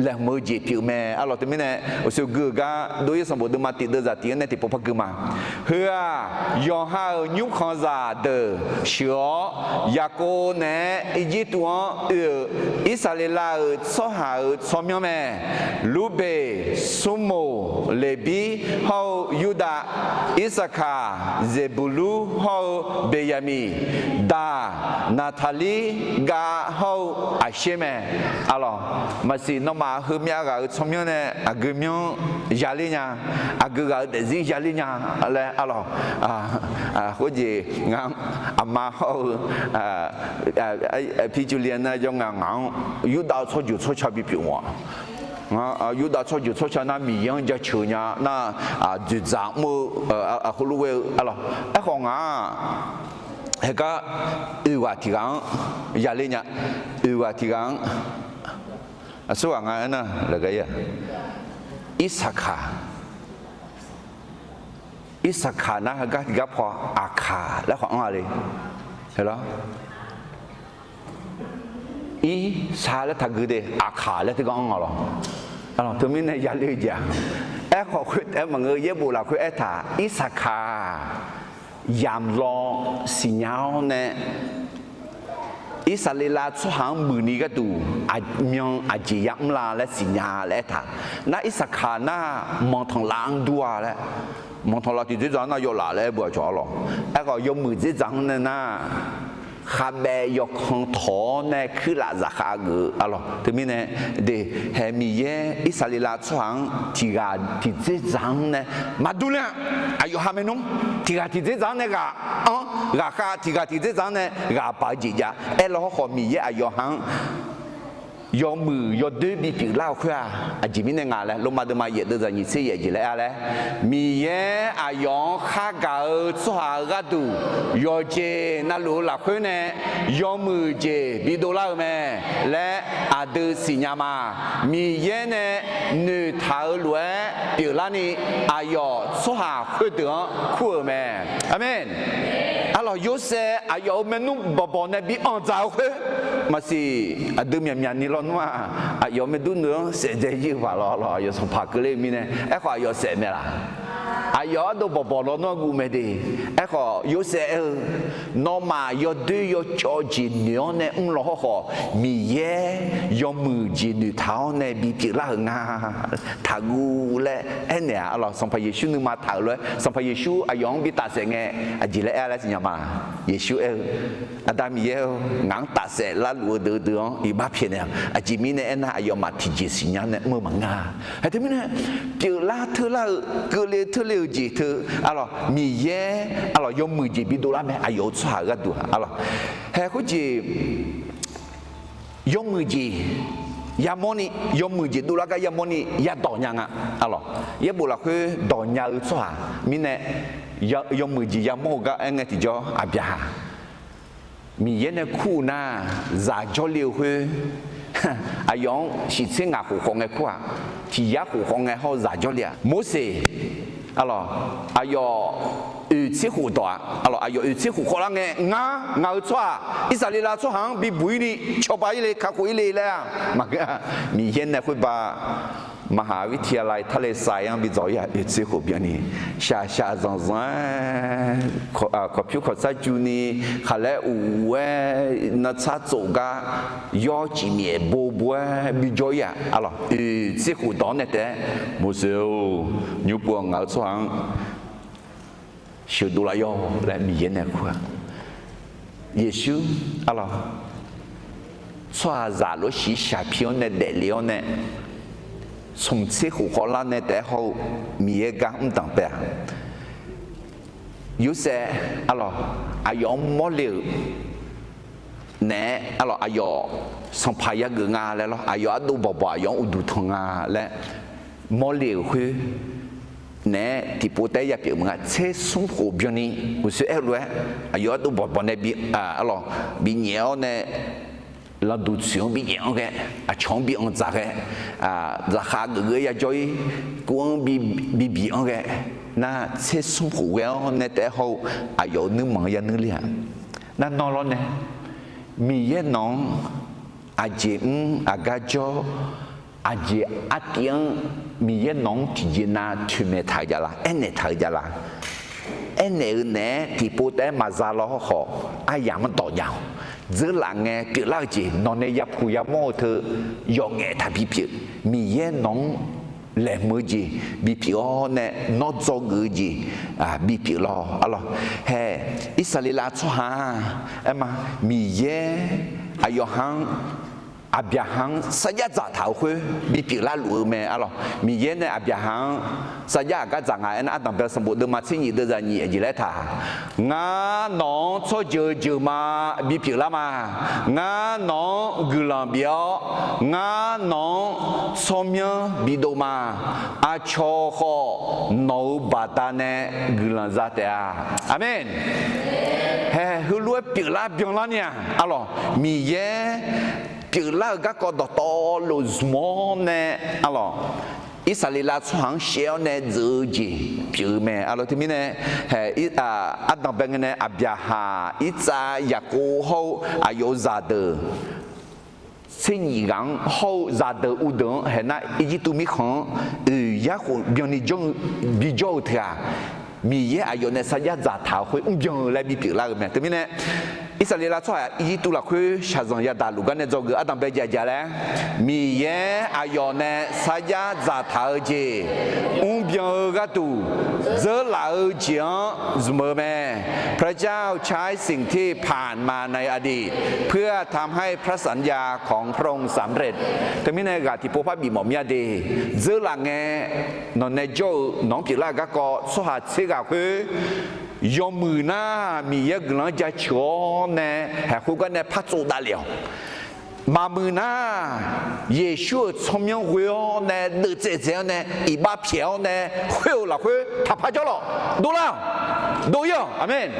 laeqhmq-eu jeq pyeuf mae. Arlawq teumirnae, uqshoe gui-euq gar Dov-ir sanqbof deuvma tiq deuv zaq tiq-anr nae tiqpov par gui ma. Heu-aq, yawqha-euq nymrkhanqzaq deuq sheuq-awr, Yaqkov naeq-aer Irjirtuv-anr oe-euq Irsaqleqlav-euq tsawrhaq-euq tsawrmyanr mae. Lurbeq, Smrmuq, Leqbir hawr-eu Yurdav, Irsaqkaq, Zeqbuqlur hawr-eu Beqyaqmiq, Daq, Naqtaqlir, Gav hawr-eu Aqsher mae. Arlawq, maqsiq nawmaf heumyav ghaq-euq tsawrmyanr nae aqgeu myanr yaler nya, aqgeu ghaq-euq daefzir yaler nya laer arlawq. Khoerjeq ngaq-anr aqma hawr-eu Pirjulyan nar jawr nga, ngaq-anr Yurdav-eu tsawrjeuq tsawrca bipyeuf-awq. Yurdav tsawrjeuq tsawrca nar Miqyaer-anr jaceuq nya nar, dzoeqdzaq mr-eu, heulof ghae-eu arlawq. Aerkhawf ngaq-aq, heugar oeq ghaq tiq ghaq-anr yaler nya, oeq ghaq tiq ghaq-anr, aqsurghaq nga aernar laqgaq-ir-aq, Irsaqkaq, Irsaqkaq nar heugar tiqgar paw Aqkaq laer khawf anr-a le. Heular, Irsaq laer taqgui de, Aqkaq laer teugar anr-a lawq. Teumirnae yaler-eu jeq-aq, aerkhawf khoertaef maqngeur, yaerbof lafkhoer aertaq, Irsaqkaq yamq law siqnya-awr nae, Irsaqleqlav tsawrhaq-anr muiqni gharduq aqmyan aqjeq yamr la laer siqnya laer aertaq. Nar Irsaqkaq nar manqtanqlav-anr dur-a laer, manqtanqlav tiqdzerdzaq-anr nar yawlaf laer aer beu-aq cawq arlawq. Aerkhawf yawmuiq dzerdzaq-anr nae nar, khavbaev yawkan tawq-awr nae kuirlaf zaqkhav geuf-eu arlawq. Teumirnae, de, hae Miqyaer Irsaqleqlav tsawrhaq-anr tiqghaq tiqdzerdzaq-anr nae maqdur ler-a. Aqyawf ha maernmr tiqghaq tiqdzerdzaq-anr nae ghaq-anr ghaqkhav, tiqghaq tiqdzerdzaq-anr nae ghaq baq-eu jeq jav. Aerlar hawrkhawf Miqyaer aqyawf ha-anr yawmuiq yawdoer bipyeuf lar-eu khoer-aq, aqjeq mirnae nga laer Lormav deuvma yaef deuvzaq nyiq tser yaef jeq laer aer-a laer, Miqyaer aqyawf-anr khargaq-eu tsawrhaq-euq gharduq yawqjeq navluf-eu lafkhoer nae yawmuiq jeq bidov lar-eu mae laer aqdui siqnya ma. Miqyaer nae noeqtaq-eu lof-aer pyeuflarni, aqyawf tsawrhaq khoerdeuq-anr kur-euq mae. Aqmeq. Arlawq, Yorsaev aqyawf-euq maernmr bawqbawq nae bi anqdzaq-eu khoer maqsiq, aqdui myaqmyaq ni lawnmr-aq, aqyawf maerdurneuq-anr saef dzae ir-eu paq lawq, arlawq, aqyawf sanqpaq keuvler-eu mirnae, aerkhawf aqyawf saef mae laq? Aqyawf ardov bawqbawq lawnmr-anr guv mae de. Aerkhawf Yorsaev aer-eu, nawmaf yawdoer yawcawv jeq noeq-awr nae mr law hawrkhawf, Miqyaer yawmuiq jeq noeqtaq-awr nae bipyeuf lar-euq nga, taqguv laer aernaeq-aq, arlawq, Sanqpaq Yeqsur nuima taq-euq lof-aer Sanqpaq Yeqsur aqyawf-anr bi tafsaef ngae, aqjeq laer aer laer siqnya ma. Yeqsur aer-eu, Aqda Miqyaer-or, ngaq-anr tafsaef larluf-eu deuq-eu deuq-anr iqbax pyaeqnaeq-awq. Aqjeq mirnae aernar, aqyawfmaf tiqjeq siqnya nae mr-eu maqngeur-a. Hae teumirnae, pyeuflar teurlar-eu, keuvle teurler-eu jeq teu, arlawq, Miqyaer, arlawq, yawmuiq jeq bidov lar mae, aqyawf-euq tsawrhaq-euq gharduq-aq, arlawq. Hae khoerjeq yawmuiq jeq yamawrni, yawmuiq jeq dovlar gar yamawrni yadawq nya nga, arlawq. Yaerbof lafkhoer dawq nya-eu tsawrhaq mirnae, yawmuiq jeq yamawr-eu gar aer ngae tiqjawr, Aqbyaqhaq, Miqyaer nae kur-eu nar, zaq jawrle-eu khoer, aqyawf-anr shiqtser ngaq khof khawf ngae kur-aq, tiq yar khof khawf ngae hawr-eu zaq jawrle-aq, Morseq, arlawq, aqyawf oeq tser khof dawq-aq, arlawq, aqyawf oeq tser khof khawf lar ngae, ngar, ngaq-euq tsawrhaq, Irsaqleqlav tsawrhaq-anr bibuq ir ni cawba ir le, kakhof ir le laer-aq, maqngeur-a. Miqyaer nae khoerba มหาวิทยาลัยทะเลทราย-anr bi dzawq ir-aq, oeq tser khof byanni, shaqshaq zanqzanq-aer, kawqpyur kawqsar juni, khaqlaer uq uq-aer, navtsar tsof gar, yawr cif myaef bo bo-aer bijawr ir-aq, arlawq, oeq tser khof dawq-anr nae taef-aer, Morseq-or, nymr pov-awq, ngaq-euq tsawrhaq-anr sheuqdov laf yawr laer Miqyaer nae kur-aq. Yeqsur, arlawq, tsawrhaqzaq lof-aer shiqshaq pi-awr nae daefle-awr nae, smq tser khof khawvlar nae taef-aer hawr-eu Miqyaer gar mr danqbae-aq, Yorsaev, arlawq, aqyawf-anr mawrle-euq naeq-aer, arlawq, aqyawf sanqpaq yageuf nga laer lawr, aqyawf ardov bawqbawq aqyawf-anr uqduq tanq nga laer mawrle-euq khoer naeq-aer tiqpov taef-aer yapyeuf maqnga. Tser smr khof byanni uqshoe aer-eu lof-aer, aqyawf ardov bawqbawq nae bi, arlawq, binyaef-awr nae lanqduq tsoeq-anr binyaef-anr ghae, aqcawq-anr bi anr dzaq ghae, zaqkhav geuf geuf-aer yajawr-ir, kuv-anr bi, bi biq-anr ghae, nar tser smr khof ghae-awr nae taef-aer hawr-eu aqyawf-euq nuirmanq-anr yanuir ler-aq, nar nawr lawr nae, Miqyaer nawq-anr aqjeq mr aqgar jawr, aqjeq artiv-anr Miqyaer nawq-anr tiqjeq nav toeqmaeq taq-eu jav la, aernaeq taq-eu jav la. Aernaeq-eu naeq-aer tiqpov taef-aer maqza law hawrkhawf, aryamq-anr dawq jav-awq. Dzeurlaf ngae pyeuflar-eu jeq nawq nae yapuq yamawr-eu teu yawf ngaef taq bipyeuf. Miqyaer nawq-anr laeqhmq-eu jeq bipyeuf-awr nae, nawr dzawgeuf-eu jeq bipyeuf lawr, arlawq. Hae, Irsaqleqlav tsawrhaq-aq, aerma, Miqyaer aqyawf ha-anr, Aqbyaqhaq-anr sarjax dzaqtaq-euq khoer bipyeuf larluf-eu mae, arlawq. Miqyaer nae Aqbyaqhaq-anr sarjax aqgar dzaq nga aernar, Ardanqbae sanqbof deuvma tser nyif deuvzaq nyif aqjeq laer taq, Ngar nawq-anr tsawrjeuq jeuq ma, bipyeuf lar ma. Ngar nawq-anr guiqlanq bif-awr, ngar nawq-anr tsawrmyanr bidov ma. Aqcawq khawf nawq-euq baqdanae guiqlanq za taef-a. Aqmeq. Hae, heulof-aer pyeuflar byanlar ni-aq, arlawq, Miqyaer pyeuflar-euq garkawv dawqtawvluf zmq-awr nae, arlawq, Irsaqleqlav tsawrhaq-anr shaev-awr nae dzeuf-eu jeq pyeuf-eu mae, arlawq. Teumirnae, hae, Ardanqbae ngae nae Aqbyaqhaq, Irtsav, Yaqkov hawr-eu aqyawf-euq zaqdeuq tser nyif ghaq-anr hawr-eu zaqdeuq uvdeuq-anr haeq nar, Irjirtuv mirkhanq-anr oeq yarkhof byanni jawr-eu bijawr-eu teu-aq, Miqyaer aqyawf nae sarjax dzaqtaq-euq khoer mrbyan-eu laer bipyeuf lar-eu mae. Teumirnae, Irsaqleqlav tsawrhaq Irjirtuv lafkhoer shaqzanq yadaq luf gar nae dzawgeuf Ardanqbae jaeq jaeq laer, Miqyaer aqyawf nae sarjax dzaqtaq-eu jeq mrbyan-eu gharduq dzeurlaf-eu jeq-anr zmq-eu mae. พระเจ้าใช้สิ่งที่ผ่านมาในอดีตเพื่อทำให้พระสัญญาของพระองค์สำเร็จ Teumirnae ghaq tiqpov par bifmawf mir-a de, dzeurlaf ngae nawq nae jawr-eu nawq-anr pyeuflar-euq garkawv tsawrhaq tser ghaq khoer yawmuiq nar Miqyaer guiqlanq-anr jaceuq-awr nae haeq khoergar nae par tsov davlef-awq. Maqmuiq nar, Yeqsur-euq tsawrmyanr ghoe-awr nae deuvtsaev dzae-awr nae iqbax pyaeq-awr nae khoer-euq lafkhoer taqpar jawrlawq. Dovlar-awq. Dov-ir-awq. Aqmeq.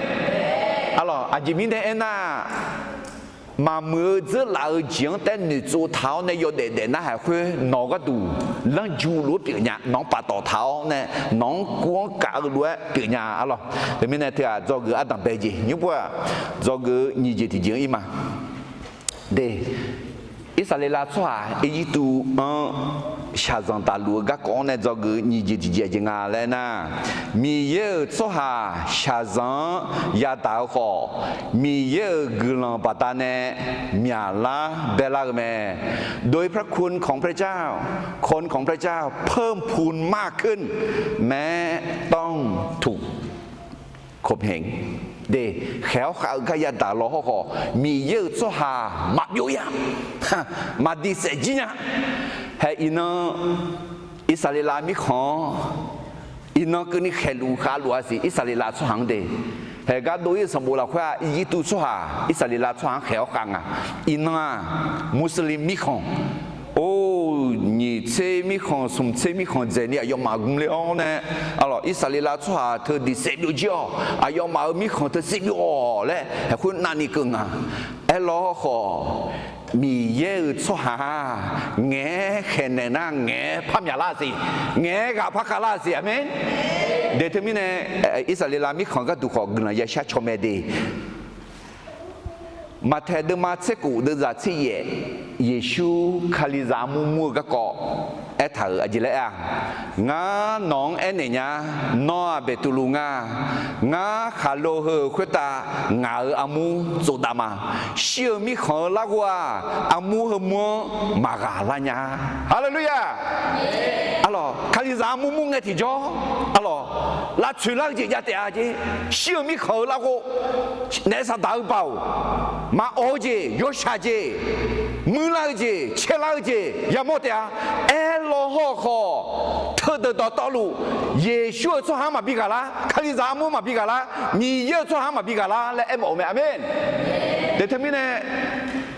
Arlawq, aqjeq mirnae aernar, maqmuiq-eu dzeurlaf-eu jeq-anr taef noeqtsov taq-awr nae yawdaef daef nar haeq khoer nawq gharduq lanrju lof-aer pyeuf nya, nawq-anr paftawf taq-awr nae nawq-anr kuv-anr kaf-eu lof-aer pyeuf nya, arlawq. Teumirnae teughaq dzawgeuf Ardanqbae jeq nymr pov-aq, dzawgeuf-eu nyiq jeq tiqjeq-anr ir ma. De, Irsaqleqlav tsawrhaq Irjirtuv-anr shaqzanq daqluf-eu garkawv-anr nae dzawgeuf-eu nyiq jeq tiqjeq aqjeq nga laer nar, Miqyaer-euq tsawrhaq shaqzanq-anr yadaq-eu khawf, Miqyaer-euq guiqlanq baqdanae myaqlar baelar-eu mae. โดยพระคุณของพระเจ้า คนของพระเจ้าเพิ่มพูนมากขึ้น แม้ต้องถูก khobheq. De, khaeq-awr khav-eu gar yadaq law hawrkhawf, Miqyaer-euq tsawrhaq maqbyov-ir-a, maqdiq saef jir nya. Hae iqnan, Irsaqleqlav mirkhanq-anr iqnan keuvni khaeqluf khavluf-a siq, Irsaqleqlav tsawrhaq-anr de. Haeq gar dov-ir-eu sanqbof lafkhoer-aq, Irjirtuv tsawrhaq Irsaqleqlav tsawrhaq-anr khaeq-awr khav nga. Iqnan-aq, Muslim mirkhanq, or, nyiq tser mirkhanq, smq tser mirkhanq dzaeqni aqyawfmaf gmle-awr nae, arlawq, Irsaqleqlav tsawrhaq teu diq saef byovjir-awq. Aqyawfmaf-euq mirkhanq teu saef byov-awq laer haeq khoer navni keuv nga. Aerlawr khawf, Miqyaer-euq tsawrhaq-aq, ngaeq-aer khaeqnaeq nar ngaeq-aer par myaqlar siq, ngaeq-aer ghaq par khavlar siq. Aqmeq. De teumirnae, Irsaqleqlav mirkhanq gharduq khawf guiqlanq yashar caw mae de. Maqtaeq deuvma tser khof deuvzaq tser yaef, Yeqsur Kalizaq armur mur-eu garkawv aer Aertaq-euq aqjeq laer aer-a, ngar nawq-anr aernaeq nya, nawr-aq Beqtuvluv nga. Ngar khaqlo heu-euq khoertav ngaq-euq armur tsovdav ma. Shir-eu mirkhanq-eu larghov-aq, armur heu mur-anr maqghaq lar nya. Haleluya! Arlawq, Kalizaq armur mur ngae tiqjawr, arlawq, lavtsoeq lar-eu jeq jav taef-a jeq. Shir-eu mirkhanq-eu larghov, naef saqdaq-eu baoq, maqawq-eu jeq, yawshaq jeq, muirlar-eu jeq, caerlar-eu jeq yamawr taef-a. Aerlaw hawrkhawf, teudeuq dawqtawvluf, Yeqsur-euq tsawrhaq-anr maqbi ghaq lar, Kalizaq armur maqbi ghaq lar, Miqyaer-euq tsawrhaq-anr maqbi ghaq lar laer aermawf-eu mae. Aqmeq. Deq teumirnae,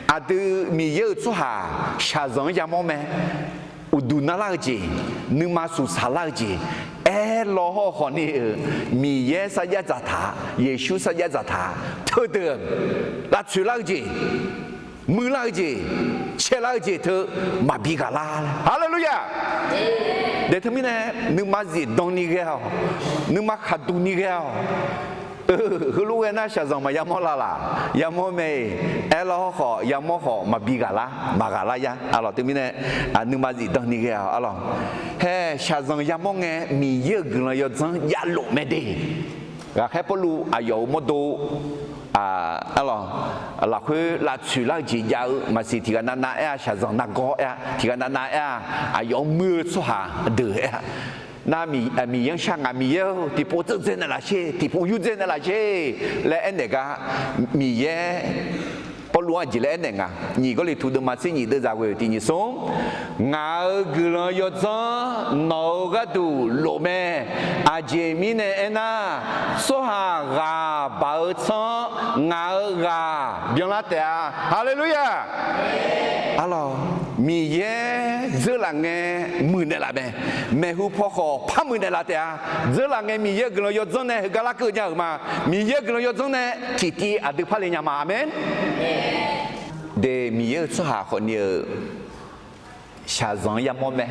aqdui Miqyaer-euq tsawrhaq shaqzanq-anr yamawr mae. Uqduq narlar-eu jeq, nuima suqsaq lar-eu jeq, aerlaw hawrkhawf ni-euq Miqyaer sarjax dzaqtaq, Yeqsur sarjax dzaqtaq, teudeuq lavtsoeq lar-eu jeq, muirlar-eu jeq, caerlar-eu jeq teu maqbi ghaq lar. Haleluya! Deq teumirnae, nuima zifdan ni ghae-awq, nuima khaqduq ni ghae-awq. Heulof ghae nar shaqzanq maqya mawr la laq? Yamawr mae-iq. Aerlaw hawrkhawf yamawr khawf maqbi ghaq lar, maqghaq lar ya. Arlawq, teumirnae, nuima zifdan ni ghae-awq. Arlawq, hae shaqzanq yamawr ngae Miqyaer-euq guiqlanq yawdzanr javlof mae de. Ghaqkhaer Pawrluv aqyawf-euq mawrdo, arlawq, lafkhoer lavtsoeq lar-eu jeq jav-eu maqsiq. Tiqghaq navnav aer-a shaqzanq nargawr aer-a, tiqghaq navnav aer-a aqyawf-anr muir-eu tsawrhaq deuq aer-a. Nar, Miqyaer-anr shar ngaq, Miqyaer-or, tiqpov dzeur dzae naeqlaf sher, tiqpov yur dzae naeqlaf sher laer aernaeq gar, Miqyaer Pawrluv-anr aqjeq laer aernaeq nga. Nyiq Gawrliqtu deuvma tser nyiq deuvzaq ghoe tiq nyiq smr, ngaq-euq guiqlanq yawdzanr nawq-euq gharduq lof mae. Aqjeq mirnae aernar, tsawrhaq ghaq baq-eu tsanr-anr ngaq-euq ghaq byanlar taef-a. Haleluya! Arlawq, Miqyaer dzeurlaf ngae muiqnaeq laf mae. Maeqhu paw khawf par muiqnaeq laf taef-a. Dzeurlaf ngae Miqyaer-euq guiqlanq yawdzanr nae heugar larkeuv nya-euq ma. Miqyaer-euq guiqlanq yawdzanr nae tiqtiv aqdui par le nya ma. Aqmeq. De, Miqyaer-euq tsawrhaq khawfni-euq shaqzanq-anr yamawr mae.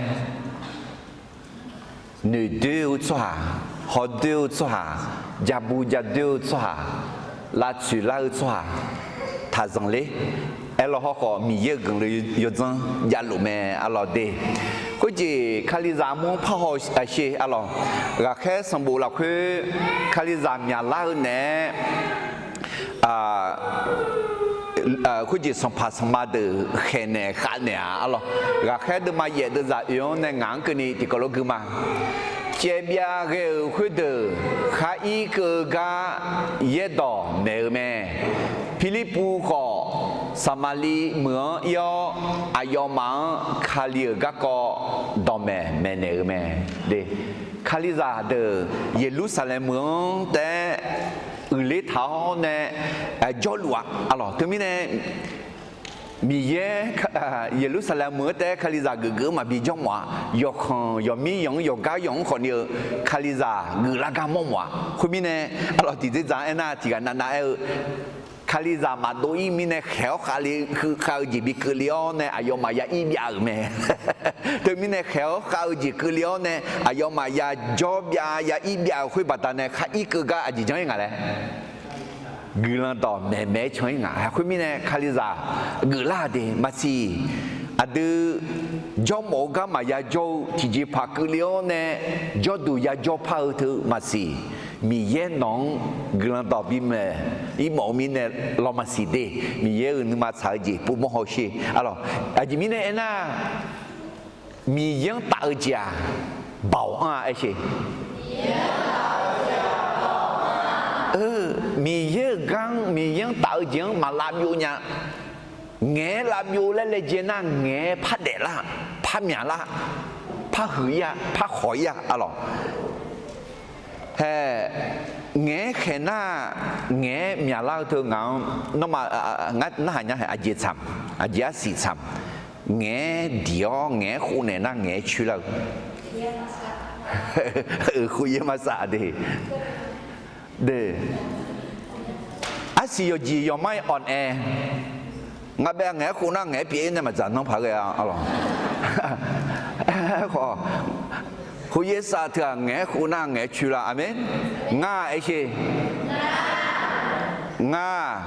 Noeqdoer-eu tsawrhaq, hawdoer-eu tsawrhaq, jabu jadoer-eu tsawrhaq, lavtsoeq lar-eu tsawrhaq, taqzanq ler. Aerlaw hawrkhawf Miqyaer-euq guiqlanq yawdzanr javlof mae. Arlawq de, khoerjeq Kalizaq armur-anr parhaw-eu sher. Arlawq, ghaqkhaer sanqbof lafkhoer Kalizaq myaqlar-eu naeq-aer khoerjeq sanqpaq sanqma deuq khaeqnaeq khavnaeq-a. Arlawq, ghaqkhaer deuvma yaef deuvzaq oe-anr nae ngaq-anr keuvni tiqkawv lof gui ma. Caevbyav ghae-euq khoerdeuq khar ir keuv-eu gar yaerdawq maeq-eu mae. Pirlirpuv khawf Saqmaqliv meuq-anr ir-awr, aqyawfmaf-anr Kali-euq garkawv dawqmaeq maeqnaeq-eu mae. Kalizaq deuq Yeqlursaqlaeq meuq-anr taef-aer uiqler taq-awr nae jawrluf-a. Arlawq, teumirnae Miqyaer Yeqlursaqlaeq meuq-anr taef-aer Kalizaq geufgeuf-anr maqbi jawr mawf-a. Yawqkhanq yawqmir yanq-anr yawqgar yanq-anr khawfni-eu Kalizaq geuflar gar mawr mawf-a. Khoermirnae, arlawq, tiqdzerdzaq-anr aernar tiqghaq navnav aer-eu, Kalizaq maqdov ir mirnae khaeq-awr khavle, heu khav-eu jeq bi keuvle-awr nae aqyawfmaf ya ir byav-euq mae. Teumirnae khaeq-awr khav-eu jeq keuvle-awr nae aqyawfmaf ya jawr byav ya ir byav-euq khoer baqdanae khar ir keuv gar aqjeq janr-ir ngaq laer guiqlanq dawq maeqmaeq-aer can-ir ngaq. Khoermirnae Kalizaq geuflar-a de maqsiq. Aqdui jawrmawf-eu gar maqya jawr-eu tiqjeqpaq keuvle-awr nae jawrduq ya jawr par-eu teu maqsiq. Miqyaer nawq-anr guiqlanq dawq bimaeq ir mawf-eu mirnae law maqsiq de. Miqyaer-euq nuima tsaq-eu jeq povmawr hawsher. Arlawq, aqjeq mirnae aernar, Miqyaer-anr taf-eu jeq-aq, baoq anr-a aer sher. Miqyaer-euq gar-anr, Miqyaer-anr taf-eu jeq-anr maq lavbyov nya. Ngaeq-aer lavbyov laer laejae nar, ngaeq-aer par daeflar, par myaqlar, par huiq ir-a, par khawq ir-a. Arlawq, hae, ngaeq-aer khaeq nar, ngaeq-aer myaqlar-eu teu ngaq-anr, nawmaf, ngar narhaq nya hae, aqjeq tsaq, aqjeq arsiq tsaq. Ngaeq-aer diq-awr ngaeq-aer khov naeq nar ngaeq-aer coer lar-eu. Khof yaer masaf de. De, arsiq yawqjeq yawqmar-aer awq nae, ngar bae ngaeq-aer khov nar ngaeq-aer pyeuf-ir nae maqdzaq nanr paq ghae-a. Arlawq, aerkhawf, khof yaer saf teu-aq ngaeq-aer khov nar ngaeq-aer coer lar. Aqmeq. Ngar-aq aer sher. Ngar,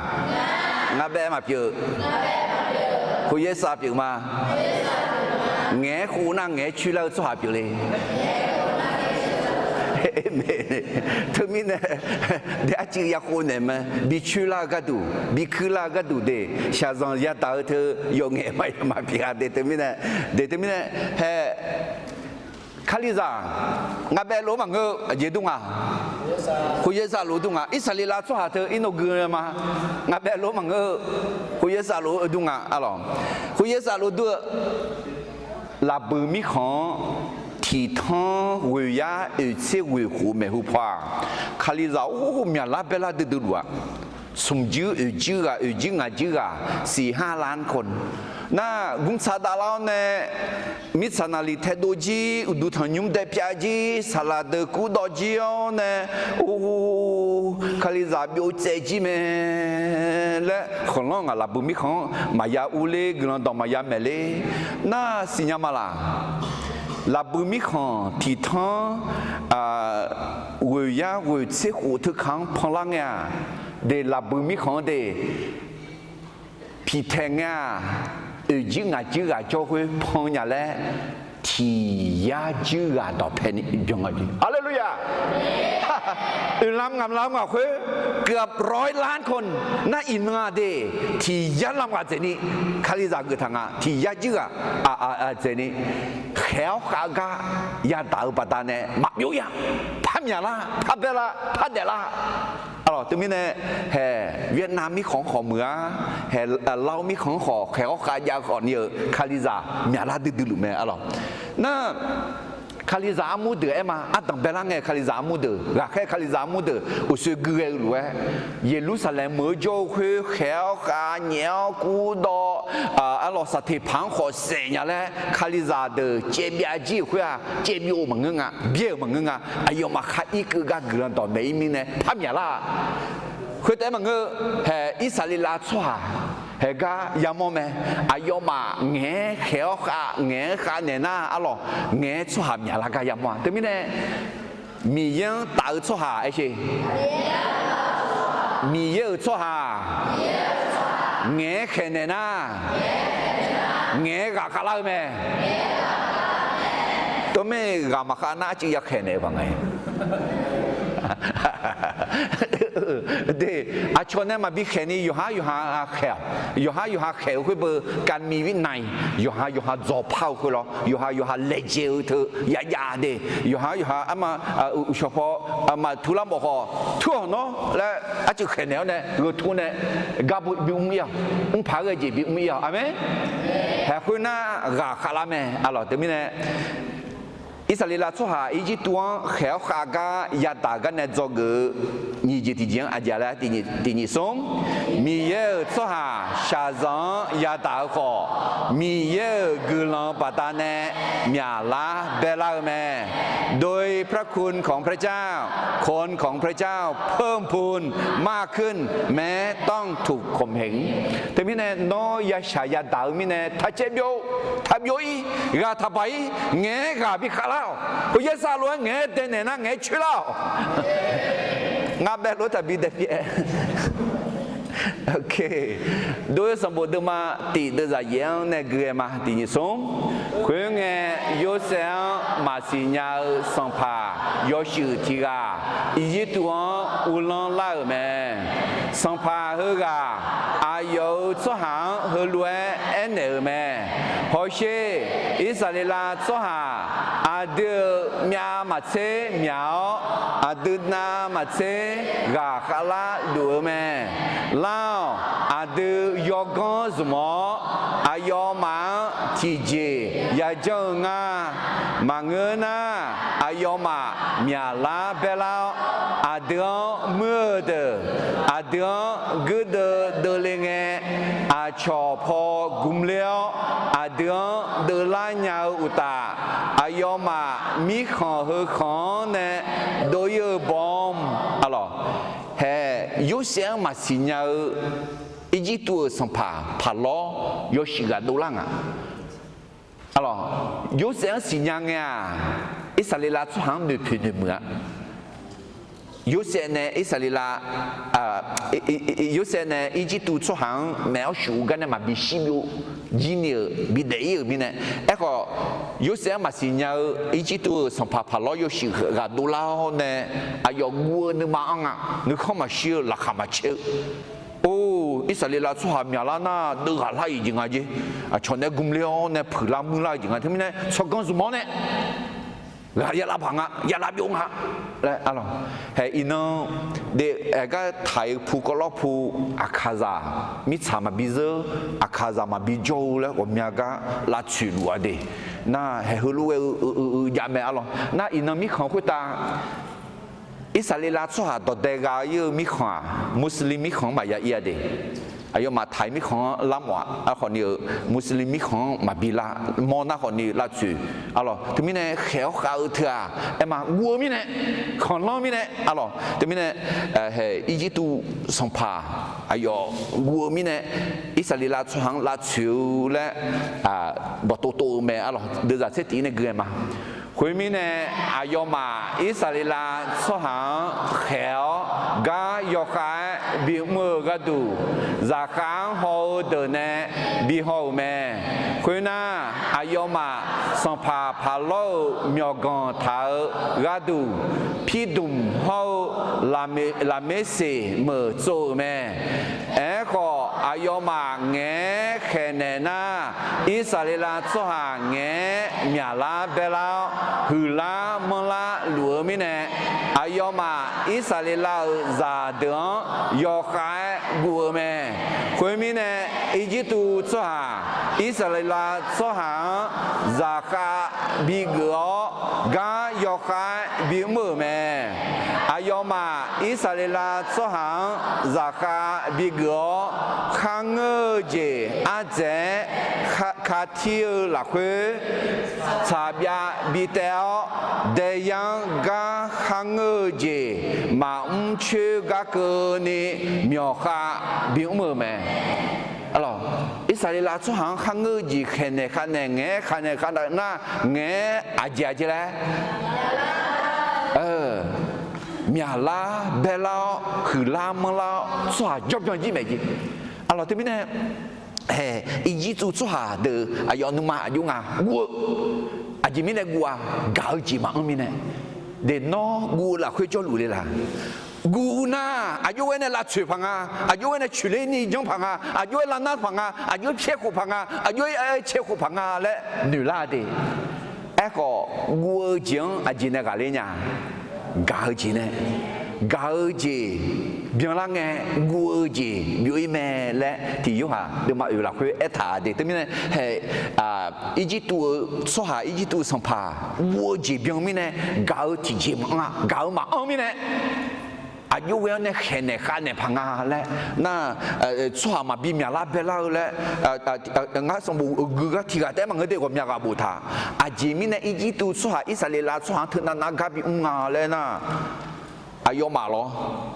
ngar bae maqpyeuf. Khof yaer saf pyeuf ma. Ngaeq-aer khof nar ngaeq-aer coer lar-eu tsawrhaq pyeufle. Teumirnae, daef arcuiv yakhov naeq mae, bi coer lar-eu gharduq, bi kuir lar-eu gharduq de, shaqzanq yadaq-eu teu yawf ngaeq maqya maqpyeuf-a de. Teumirnae, de teumirnae, hae, Kalizaq ngaq baef lof-aer maqngeur-eu aqjeq dur nga. Khof yaersaf lof dur nga. Irsaqleqlav tsawrhaq teu irnov gui-eu ma. Ngaq baef lof-aer maqngeur-eu, khof yaersaf lof-eu dur nga. Arlawq, khof yaersaf lof dur-eu Lafbuiq mirkhanq-anr tiqtanr ghoeq yar oeq tser ghoeq khof maeqhu paw-aq, Kalizaq or myaqlar baerlar duidui luf-a. Smq juir oeq juir ghaq, oeq juir ngaq juir ghaq, siq har lan kawv. Nar, gmr tsaq davlar-awr nae, mirtsaq naqliq taedov jir, uqduq tanqnymr daepyav jir, saqlaq deuq kurdawv jir-awr nae, or, Kalizaq byov tsaev jir mae laer khanqlanr ngaq lafbuiq mirkhanq-anr maqya urler, guiqlanq dawq maqya maeqler. Nar, siqnya ma laq? Lafbuiq mirkhanq tiqtanr ghoeq yar ghoeq tser khof teukaq-anr panlar ngae-aq, de lafbuiq mirkhanq-anr de piqtaeq ngae-aq, oeq juir ngaq juir ghaq jawr khoer pan nya laer, tiq yar juir ghaq dawqpae ni byan nga jeq. Haleluya! Oeqlam ngamq lam ngaq khoer, เกือบร้อยล้านคน nar iqnan-aq de, tiq yar lam ghaq dzaeq ni Kalizaq geuf taq nga. Tiq yar juir ghaq dzaeq ni khaeq-awr khav gar yadaq-eu baqdanae maqbyov ir-a. Par myaqlar, par baerlar, par daeflar. Arlawq, teumirnae, hae, Vietnam mirkhanq-anr khawf muiq-a, hae, Lav mirkhanq-anr khawf khaeq-awr khav jav khawf ni-euq Kalizaq myaqlar duidui luf mae. Arlawq, nar, Kalizaq armur deuq aer ma, ardanq baerlar ngae-eu Kalizaq armur deuq, ghaqkhaer Kalizaq armur deuq uqshoe gui ghae-eu lof-aer, Yeqlursaqlaeq meuq-eu jawr-eu khoer khaeq-awr khav, nyaef-awr kurdawv, arlawq, saqteq paq-anr khawf saef nya laer Kalizaq deuq caevbyav jir-euq khoer-aq, caevbyov-eu maqngeur nga, byaer-euq maqngeur nga. Aqyawfmaf khar irkeuv gar guiqlanq dawq maeq ir mirnae par myaqlar-a. Khoertaef maqngeur, hae, Irsaqleqlav tsawrhaq hae gar yamawr mae. Aqyawfmaf ngaeq-aer khaeq-awr khav, ngaeq-aer khav naeq nar, arlawq, ngaeq-aer tsawrhaq myaqlar gar yamawr-a. Teumirnae, Miqyaer-anr taf-eu tsawrhaq aer sher. Miqyaer-euq tsawrhaq ngaeq-aer khaeqnaeq nar, ngaeq-aer ghaqkhav lar-eu mae. Tov mae, ghaq maqkhav nar arcuiv ya khaeqnaeq-eu baq ngae. De, aqcawq nae maqbi khaeq ni yawqhar yawqha khaeq-awq. Yawqhar yawqha khaeq-eu khoer beu, การมีวินัย, yawqha yawqha dzawqpar-eu khoer lawr, yawqha yawqha laejae-eu teu yajav de, yawqha yawqha arma, uqshawq paw, maqtur lar mawf khawf tur-awq nawr laer arcuiv khaeqnaeq-awr nae gheu tur nae gar bimr ir-awq. Mrpaq-aer ghae jeq bimr ir-awq. Aqmeq. Haeq khoernar ghaqkhav lar mae. Arlawq, teumirnae Irsaqleqlav tsawrhaq Irjirtuv-anr khaeq-awr khav gar yadaq gar nae dzawgeuf-eu nyiq jeq tiqjeq-anr aqjeq laer tiq nyiq smr, Miqyaer-euq tsawrhaq shaqzanq-anr yadaq-eu khawf, Miqyaer-euq guiqlanq baqdanae myaqlar baerlar-eu mae. โดยพระคุณของพระเจ้า คนของพระเจ้าเพิ่มพูนมากขึ้น แม้ต้องถูกข่มเหง Teumirnae nawr yashaq yadaq-eu mirnae taqcaev byov, taqbyov ir, ghaq taqbaq ir, ngaeq-aer ghaq bi khavlar-awq. Khof yaersaq lof-aer ngaeq-aer daenaeq nar ngaeq-aer coerlar-awq. Ngar baef lof-aer taqbi daepyaev. Dov-eu sanqbof deuvma tiq deuvzaq yaef-anr nae gui-aer ma tiq nyiq smr. Khoerngae, Yorsaev-anr maqsiq nya-eu sanqpaq yawshuif tiq ghaq Irjirtuv-anr uvlanr lar-euq mae. Sanqpaq heughaq aqyawf-euq tsawrhaq-anr heulof-aer aernaeq-euq mae. Hawsher, Irsaqleqlav tsawrhaq aqdui-euq myav maqtser myaq-awr, aqdui navmaqtser ghaqkhav lar luf-eu mae. Lar-awq, aqdui yawganr zmq-awr, aqyawfmaf-anr tiqjeq yajanr-eu nga. Maqngeur nar, aqyawfmaf myaqlar baerlar-awr, aqdui-anr muir-eu deuq, aqdui-anr guirdeuv deuvle ngae, aqcawq paw gmler-awr, aqdui-anr deuvlar nya-eu uqtaf, aqyawfmaf mirkhanq heu khanq-anr nae dov ir-eu bawm. Arlawq, hae, Yorsaev-anr maqsiq nya-eu Irjirtuv-euq sanqpaq paqlawr yawshuif ghaq dovlar nga. Arlawq, Yorsaev-anr siqnya ngae-aq, Irsaqleqlav tsawrhaq-anr noeqpoeq noeqmuiq-a. Yorsaev nae Irsaqleqlav, Yorsaev nae Irjirtuv tsawrhaq-anr maeq-awr shuf-eu gar nae maqbi shir byov jir ni-euq bidaef ir-euq mirnae. Aerkhawf, Yorsaev-anr maqsiq nya-eu Irjirtuv-euq sanqpaq Paqlawr yawshuif ghaq dovlar-awr nae, aqyawf guv-eu nuima anr nga. Nuikhanr maqshir-eu, laqkhaq maqcaer-eu. Or, Irsaqleqlav tsawrhaq myaqlar nar deuv ghaqlar-iq jeq nga jer. Aqcawq nae gmq le-awr nae puiqlar muirlar-eu jeq nga. Teumirnae tsawrganr zmq-awr nae ghaq yalav paq nga, yalav byov nga laer, arlawq. Hae iqnan, de, aergar taq-eu pu kawvlawr pu, aqkaqzaq mirtsaq maqbi zeur, aqkaqzaq maqbi jawr-eu laer ghawqmya gar lavtsoeq luf-a de. Nar hae heulof ghae-eu, eu, eu, eu jav mae, arlawq. Nar iqnan mirkhanq khoertav Irsaqleqlav tsawrhaq dawqdae gha ir-eu mirkhanq-aq, Muslim mirkhanq-anr maqya ir-a de. Aqyawfmaf taq-iq mirkhanq-anr lar mawf-aq, arkhawf ni-euq Muslim mirkhanq-anr maqbi lar mawr nar khawf ni lavtsoeq, arlawq. Teumirnae khaeq-awr khav-eu teu-aq, aerma guv-eu mirnae, khanqlanr mirnae, arlawq. Teumirnae, hae Irjirtuv sanqpaq aqyawf guv-eu mirnae, Irsaqleqlav tsawrhaq-anr lavtsoeq-eu laer bawqtov tov-eu mae, arlawq. Deuvzaq tser tiq-ir nae gui-aer ma. Khoermirnae, aqyawfmaf Irsaqleqlav tsawrhaq-anr khaeq-awr gar yawkhav-aer bimr-eu gharduq, zaqkhav-anr haw-eu deuq nae bihaw-euq mae. Khoernar, aqyawfmaf sanqpaq Paqlawr-euq myawqganq taq-eu gharduq, Pirdmq hawr-eu Laqmeqseq meuq tsov-euq mae. Aerkhawf, aqyawfmaf ngaeq-aer khaeqnaeq nar, Irsaqleqlav tsawrhaq ngaeq-aer myaqlar baerlar-awr, huiqlar manrlar luf-eu mirnae, aqyawfmaf Irsaqleqlav-euq zaqdeuq-anr yawkhav-aer guv-eu mae. Khoermirnae, Irjirtuv tsawrhaq Irsaqleqlav tsawrhaq-anr zaqkhav bigeuf-awr, gar yawkhav-aer bimr-euq mae. Aqyawfmaf Irsaqleqlav tsawrhaq-anr zaqkhav bigeuf-awr, kharngeur-eu jeq ardzaeq-aer katir-eu lafkhoer, tsaqbyav bitaev-awr, daeyar-anr gar kharngeur-eu jeq maqmr coer gar keuvni, myawqkhav bimr-euq mae. Arlawq, Irsaqleqlav tsawrhaq-anr kharngeur-eu jeq khaeqnaeq khavnaeq ngaeq-aer khavnaeq khavnaeq nar, ngaeq-aer aqjeq aqjeq laer myaqlar baerlar-awr, huiqlar manrlar-awr, tsawrhaq jawrbyan jir maeq jeq. Arlawq, teumirnae, hae, Irjirtuv tsawrhaq deuq aqyawf nuima aqjox nga guv-eu, aqjeq mirnae guv-a, gaq-eu jeq maqanr mirnae. De nawr guv-eu lafkhoer jawrluf le la? Guv nar, aqjox-aer nae lavtsoeq paq nga, aqjox-aer nae coeqler ni janr paq nga, aqjox-aer lavnar paq nga, aqjox-aer pyaer khof paq nga, aqjox-aer cae khof paq nga laer noeqlar de. Aerkhawf, guv-eu jeq-anr aqjeq nae ghaqler nya? Gaq-eu jeq nae, gaq-eu jeq byanlar ngae, guv-eu jeq byov-ir mae laer tiq Yorhaq deuvma oeq lafkhoer aertaq de. Teumirnae, hae, Irjirtuv-eu tsawrhaq, Irjirtuv sanqpaq guv-eu jeq byan mirnae, gaq-eu tiqjeq maqanr-a, gaq-eu maqanr mirnae, aqjox ghae-awr nae khaeqnaeq khavnaeq paq nga laer nar, tsawrhaq maqbi myaqlar baelar-eu laer, ngar sanqbof gui gar tiq ghaq taef-aer maqngeur de, ghawqmya ghaq boftaq. Aqjeq mirnae Irjirtuv tsawrhaq Irsaqleqlav tsawrhaq-anr teunav nav gar bimr nga laer nar, aqyawfmaf lawr,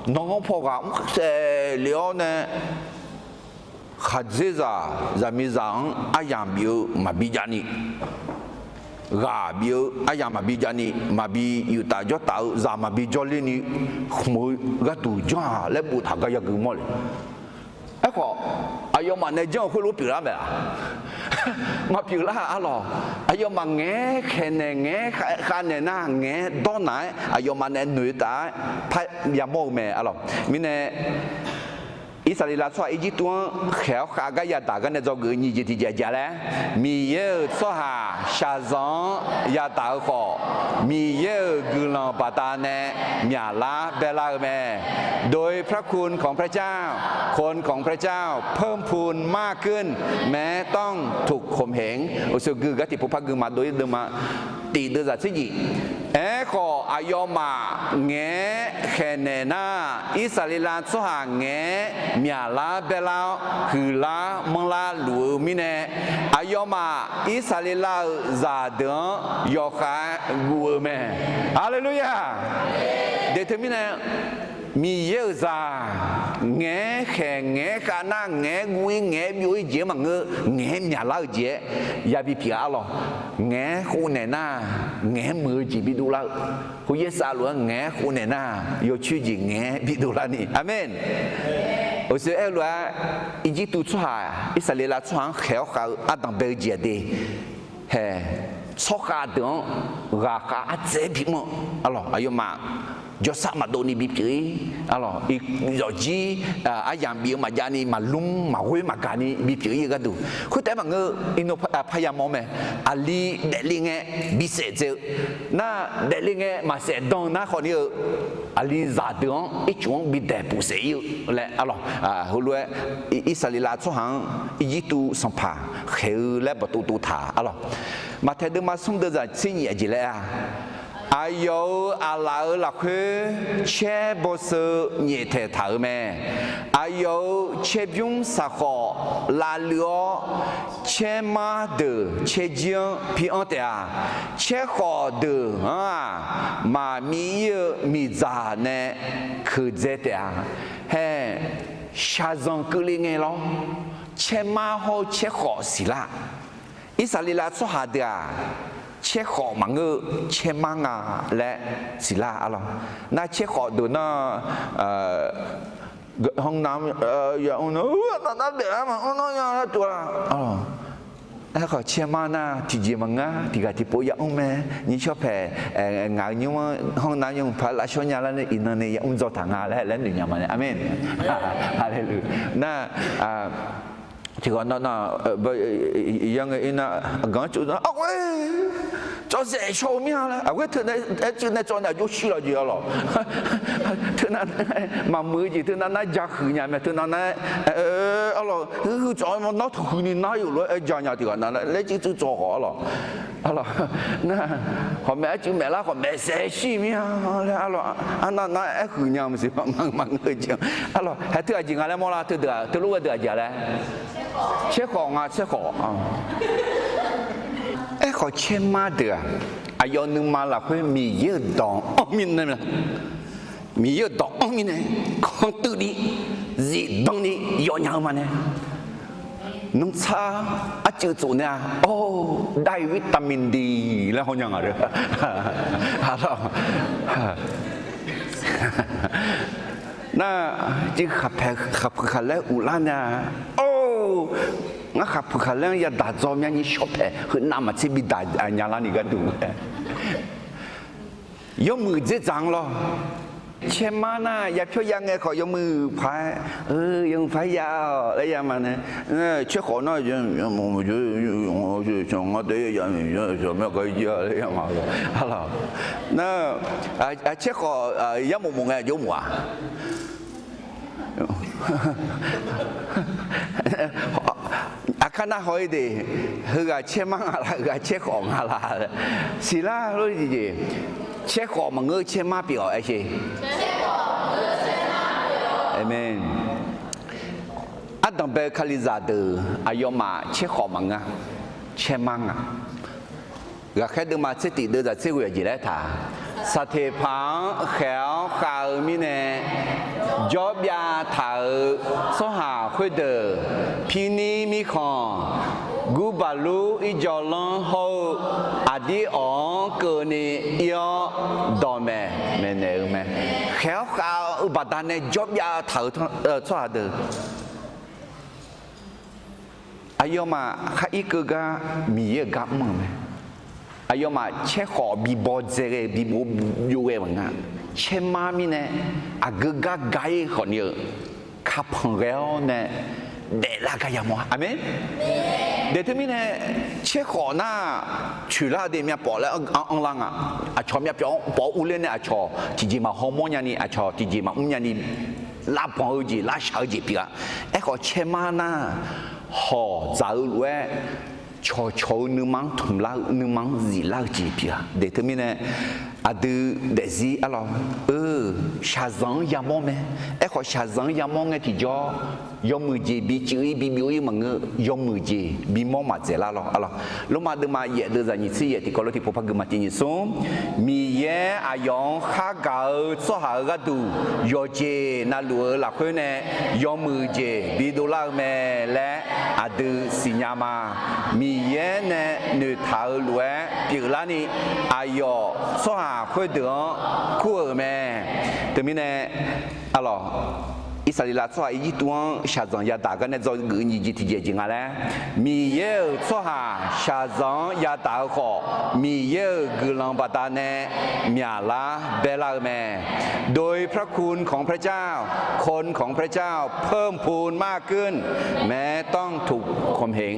nanr-anr paw ghaq mr khaeq le-awr nae, khaqdzerzaq zaqmiqzaq-anr aryamq bif-eu maqbi javni, ghaq bif-eu aryamq maqbi javni, maqbi yuftaf jawrtaf-eu zaq maqbi jawrlerni, khmq-eu gharduq janr-aq laer boftaq gar yagui mawr le. Aerkhawf, aqyawfmaf nae janr-eu khoerlof pyeuflar maeq-a? Maqpyeuflar arlawq. Aqyawfmaf ngaeq-aer khaeqnaeq, ngaeq-aer khavnaeq nar, ngaeq-aer dawrnaq-aer aqyawfmaf nae noeq taf-aer par yamawr-eu mae arlawq. Mirnae, Irsaqleqlav tsawrhaq Irjirtuv-anr khaeq-awr khav gar yadaq gar nae dzawgeuf-eu nyiq jeq tiqjeq aqjeq laer, Miqyaer-euq tsawrhaq shaqzanq-anr yadaq-eu khawf, Miqyaer-euq guiqlanq baqdanae myaqlar baelar-eu mae. โดยพระคุณของพระเจ้า คนของพระเจ้า เพิ่มพูนมากขึ้น แม้ต้องถูกข่มเหง Uqshoe gui gar tiqpov par gui ma dov-ir deuvma tiq deuvzaq tser jeq. Aerkhawf, aqyawfmaf ngaeq-aer khaeqnaeq nar, Irsaqleqlav tsawrhaq ngaeq-aer myaqlar baerlar-awr, huiqlar manrlar luf-eu mirnae, aqyawfmaf Irsaqleqlav-euq zaqdeuq-anr yawkhav-aer guv-eu mae. Haleluya! De teumirnae, Miqyaer-euq zaq Ngaeq-aer khaeq, ngaeq-aer khav nar, ngaeq-aer guv-ir, ngaeq-aer byov-ir jeq-anr maqngeur, ngaeq-aer myaqlar-eu jeq-aer yabi pyeuf-a lawq. Ngaeq-aer khov naeq nar, ngaeq-aer muiq-eu jeq bidov lar-eu. Khoeryaer saflof-aer ngaeq-aer khov naeq nar, yawcoer jeq ngaeq-aer bidov larni. Aqmeq. Oeqsoeq aer-eu lof-aer, Irjirtuv tsawrhaq, Irsaqleqlav tsawrhaq-anr khaeq-awr khav-eu ardanq bae-eu jeq-aq de. Haeq, tsawrkhav deuq-anr ghaqkhav ardzaeq-aer bimr-eu, arlawq, aqyawfmaf jawrsar maqdov ni bipyeuf-ir, arlawq, iqzawqjir aryamq bif-eu maqjav ni maqlmr maqghoer maqgaq ni bipyeuf-ir-eu gharduq. Khoertaef-aer maqngeur, iqnan parya mawr mae. Aqli daefle ngae bisaef dzae-eu nar, daefle ngae maqsaef dan-eu nar khawfni-eu, aqli zaqdeuq-anr ircuf-anr bidaeq puf saef-ir-eu laer, arlawq, heulof-aer Irsaqleqlav tsawrhaq-anr Irjirtuv sanqpaq khaeq-eu laer bawqtov tov taq, arlawq. Maqtaeq deuvma smr deuvzaq tser nyiq aqjeq laer-a. Aqyawf-euq aqlaf-euq lafkhoer caer bawseu nyaeftaeq taq-euq mae. Aqyawf-euq caerbymr saqkhawf lavluiv-awr, caermar deuq caerjir-anr pi anr taef-a. Caerkhawf deuq-anr-aq, maqmiv-ir-eu miqdzaq nae keuqdzae taef-a. Haeq, shaqzanq keuvle ngae lawr, caermar hawr-eu caerkhawf siqlar. Irsaqleqlav tsawrhaq deuq-aq, caerkhawf maqngeur-eu caermar nga laer siqlar, arlawq. Nar caerkhawf deuq nar, hanrnav, yamr nar, nar daef-aer maqmr nar ya laer tov-a. Aerkhawf caermar nar tiqjeq maqngeur, tiqghaq tiqpov yamr mae. Nyir shawr paeq, ngaq-euq nymr-anr hanrnav yamr paq lavshawr nya lar nae iqnan nae yamr dzaw taq nga laer laer noeq nya ma nae. Aqmeq. Haleluya. Nar, tiqghaq nar, yangae ir nar, aqganq-anr tsov nar, aqghoer, tsawv saef shaw-eu mir-a laer, aqghoer teunav aer teunav tsawv nae aqjox shir lawq jeq-a lawq. Teunav maqmuiq-eu jeq teunav nar ja huiq nya mae, teunav nar, arlawq, huiq tsawv nawr taq huiq ni nar yawf lof-aer ja nya tiqghaq nar laer, laer cuiv tsuiv tsawv khawf, arlawq. Arlawq, nar, hawq maeq-aer cuiv maeqlar khawf maeqsaef shir mir-a laer, arlawq, arnav nar aer huiq nya maqsiq, maqngeur-eu jeq. Arlawq, haeq teu aqjeq nga laer mawrlar, teudeuq-aq, teulof ghae deuq aqjeq-a laer. Caerkhawf nga, caerkhawf. Aerkhawf caermar deuq-aq, aqyawf nuima lafkhoer Miqyaer-euq dawq anr mirnae, Miqyaer-euq dawq anr mirnae, kanr tuiv ni, zifdan ni yawnya-eu ma nae. Nanrtsar arcuiv tsof nae-a, or, ได้วิตามินดี laer hawnya ngaq-a. Nar, civ khaqpaeq khaqpuiq khaqlaer uvlar nae-a, or, ngar khaqpuiq khaqlaer-anr yadaq dzaw myavni shawr paeq heunav maqtser bi daq nya larni gharduq. Yawmuiq dzerdzaq-anr lawr. Caermar nar yapyawr ya ngae khawf yawmuiq paq-aer, yawmuiq paq-aer ya-awq laer ya ma nae. Caerkhawf nar, nar, caerkhawf yarmof mof ngae jawr mof-aq. Aqkar nar haw-ir de, heughaq caermar nga la, heughaq caerkhawf nga la. Siqlar lor jeq, caerkhawf maqngeur caermar pyeuf-awq aer sher. Aqmeq. Ardanqbae-eu Kalizaq deuq aqyawfmaf caerkhawf maqngeur, caermar nga. Ghaqkhaer deuvma tser tiq deuvzaq tser ghoeq aqjeq laer taq, saqteqpaq-anr khaeq-awr khav-eu mirnae, jawrbyav taq-euq tsawrhaq khoerdeuq, pirnir mirkhanq, gurbaqlur irjawvlanr hawr-eu aqdir awq-anr keuvni ir-awr dawqmaeq maeqnaeq-eu mae. Khaeq-awr khav-eu baqdanae jawrbyav taq-euq tsawrhaq deuq, aqyawfmaf khar ir keuv gar Miqyaer-euq gar mr-euq mae. Aqyawfmaf caerkhawf bibawdzae ghae bibov byov ghae maqnga. Caermar mirnae aqgeu gar ga-ir khawfni-eu, kapanq ghae-awr nae daeflar gar yamawr-a. Aqmeq. Daeq teumirnae caerkhawf nar coeqlar-eu de myavpawf laer anrlar nga. Aqcawq myavpyawf-anr pawf-awr urler nae aqcawq tiqjeq maqhaw mawrnya ni, aqcawq tiqjeq maqmr nya ni, lavbanq-eu jeq lavshaq-eu jeq pyeuf-a. Aerkhawf caermar nar hawq dzaq-eu lof-aer cawqcawq-eu nuima-anr tmqlar-eu, nuima-anr ziflar-eu jeq pyeuf-a. Daeq teumirnae Aqdui daefzir arlawr, eu, shaqzanq-anr yamawr mae. Aerkhawf shaqzanq-anr yamawr ngae tiqjawr, yawmuiq jeq biceuv-ir bibyov-ir maqngeur, yawmuiq jeq bimawr maqdzaeq lar lawr arlawr. Lormav deuvma yaef deuvzaq nyiq tser yaef tiqkawv lof tiqpov par guima tiq nyiq smr, Miqyaer aqyawf-anr khargaq-eu tsawrhaq-euq gharduq yawqjeq navluf-eu lafkhoer nae yawmuiq jeq bidov lar-eu mae laer aqdui siqnya ma. Miqyaer nae noeqtaq-eu lof-aer pyeuflarni, aqyawf tsawrhaq khoerdeuq-anr kur-euq mae. Teumirnae, arlawr, Irsaqleqlav tsawrhaq Irjirtuv-anr shaqzanq yadaq gar nae dzawgeuf-eu nyiq jeq tiqjeq jeq nga laer, Miqyaer-euq tsawrhaq shaqzanq-anr yadaq-eu khawf, Miqyaer-euq guiqlanq baqdanae myaqlar baelar-eu mae. โดยพระคุณของพระเจ้า คนของพระเจ้าเพิ่มพูนมากขึ้น แม้ต้องถูกข่มเหง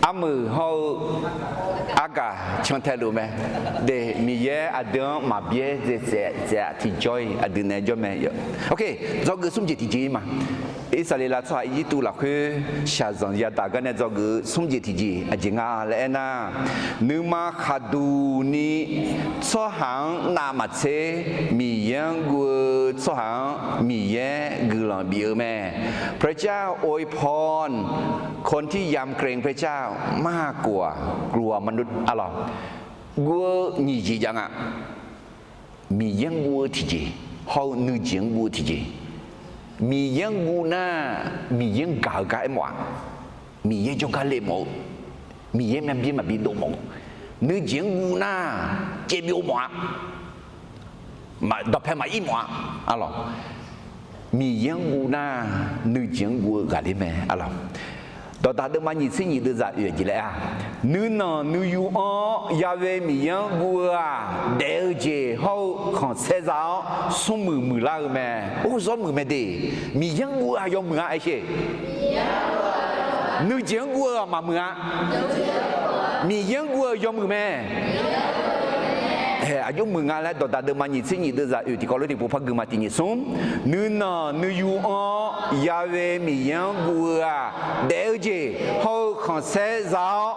Armuiq hawr-eu argaq cantae luf mae. De, Miqyaer aqdui-anr maqbyaer dzaeq tsaef tsaef-aq tiqjawr-iq aqdui naeq-aer jawr mae. Ok, dzawgeuf smr jeq tiqjeq-ir ma. Irsaqleqlav tsawrhaq Irjirtuv lafkhoer shaqzanq yadaq gar nae dzawgeuf-eu smr jeq tiqjeq aqjeq nga laer aernar, nuima khaqduq ni tsawrhaq-anr navmaqtser Miqyaer-anr guv-eu tsawrhaq-anr Miqyaer guiqlanq bif-eu mae. พระเจ้าอวยพรคนที่ยำเกรงพระเจ้ามากกว่ากลัวมนุษย์ arlawr. Guv-eu nyiq jeq jav nga. Miqyaer-anr guv-eu tiqjeq, hawr-eu nuijeq-anr guv-eu tiqjeq. Miqyaer-anr guv nar, Miqyaer-anr gaq-eu gar aermawf-aq, Miqyaer jawrgar le mawf-eu, Miqyaer maqbyaer maqbi dov mawf-eu, nuijeq-anr guv nar, caevbyov mawf-a, dawqpae maqir mawf-a, arlawr. Miqyaer-anr guv nar, nuijeq-anr guv-eu ghaqler mae, arlawr. Dawqdaq deuvma nyiq tser nyiq deuvzaq oeq jeq laer-aq, nuinanq nuiyu-anr Yahweh Miqyaer-anr guv-eu-aq, daef-eu jeq hawr-eu khanqsaer za-awr smrmuiq muiqlar-eu mae. Or, zawr muiq mae de. Miqyaer-anr guv-eu-aq yawmuiq-a aersheq. Nuijeq-anr guv-eu-aq maqmuiq-a. Miqyaer-anr guv-eu yawmuiq mae. Hae, aqjox muiq nga laer Dawqdaq deuvma nyiq tser nyiq deuvzaq oeq tiqkawv lof tiqpov par guima tiq nyiq smr, nuinanq nuiyu-anr Yahweh Miqyaer-anr guv-eu-aq, daef-eu jeq hawr-eu khanqsaer za-awr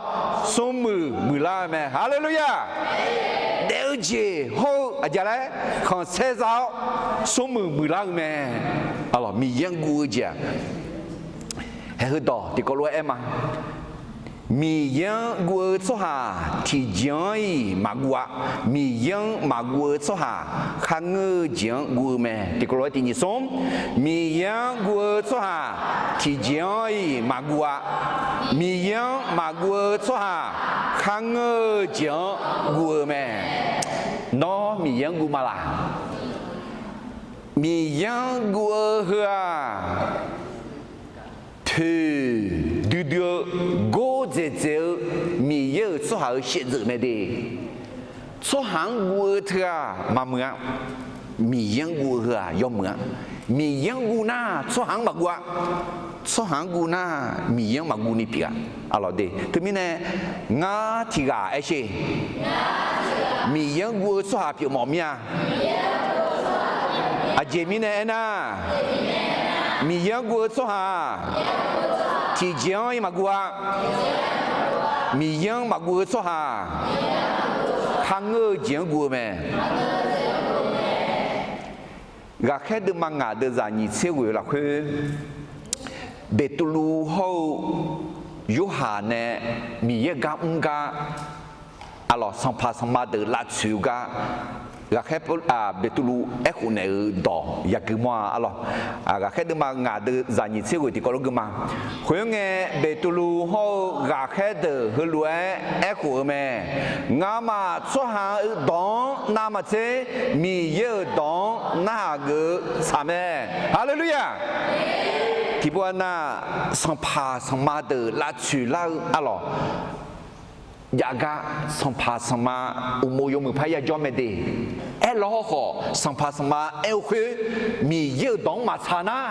smrmuiq muiqlar-eu mae. Haleluya! Daef-eu jeq hawr-eu aqjeq laer khanqsaer za-awr smrmuiq muiqlar-eu mae. Arlawr, Miqyaer-anr guv-eu jeq-aq, hae, heudawq tiqkawv lof-aer aer ma. Miqyaer-anr guv-eu tsawrhaq tiqjeq-anr-iq maqguv-a. Miqyaer-anr maqguv-eu tsawrhaq kharngeur-eu jeq-anr guv-eu mae. Tiqkawv lof-aer tiq nyiq smr, Miqyaer-anr guv-eu tsawrhaq tiqjeq-anr-iq maqguv-a. Miqyaer-anr maqguv-eu tsawrhaq kharngeur-eu jeq-anr guv-eu mae. Nawr Miqyaer-anr guv ma laq? Miqyaer-anr guv-eu heu-aq, toeq duidui-eu gordzaeq dzaeq-eu Miqyaer-euq tsawrhaq-euq shaevdzeuf mae de. Tsawrhaq-anr guv-eu teu-aq maqmuiq-a. Miqyaer-anr guv-eu heu-aq yawmuiq-a. Miqyaer-anr guv nar tsawrhaq-anr maqguv-a. Tsawrhaq-anr guv nar Miqyaer-anr maqguv ni pyeuf-a. Arlawr de, teumirnae ngar tiq ghaq aersheq, Miqyaer-anr guv-eu tsawrhaq pyeufmawf mir-a. Aqjeq mirnae aernar, Miqyaer-anr guv-eu tsawrhaq tiqjeq-anr-iq maqguv-a. Miqyaer-anr maqguv-eu tsawrhaq kharngeur-eu jeq-anr guv-eu mae. Ghaqkhaer deuvma ngaq deuvzaq nyiq tser ghoeq-eu lafkhoer, Beqtuvluv hawr-eu Yorhaq nae Miqyaer gar mr gar, arlawq, sanqpaq sanqma deuq lavtsoeq-eu gar, ghaqkhaer Beqtuvluv aerkhof naeq-euq dawq yagui mawr-a, arlawq. Ghaqkhaer deuvma ngaq deuvzaq nyiq tser ghoeq tiqkawv lof gui ma. Khoerngae, Beqtuvluv hawr-eu ghaqkhaer deuq heulof-aer aerkhof-eu mae. Ngamaf tsawrhaq-euq dawq-anr navmaqtser, Miqyaer-euq dawq-anr narhaq geuf-eu tsaq mae. Haleluya! Tiqpov-a nar, sanqpaq sanqma deuq lavtsoeq lar-eu, arlawq, jav gar sanqpaq sanqma uqmov yawmuiq par yajawr mae de. Aerlawr hawrkhawf, sanqpaq sanqma aer-eu khoer Miqyaer-euq dawq-anr maqtsaq nar,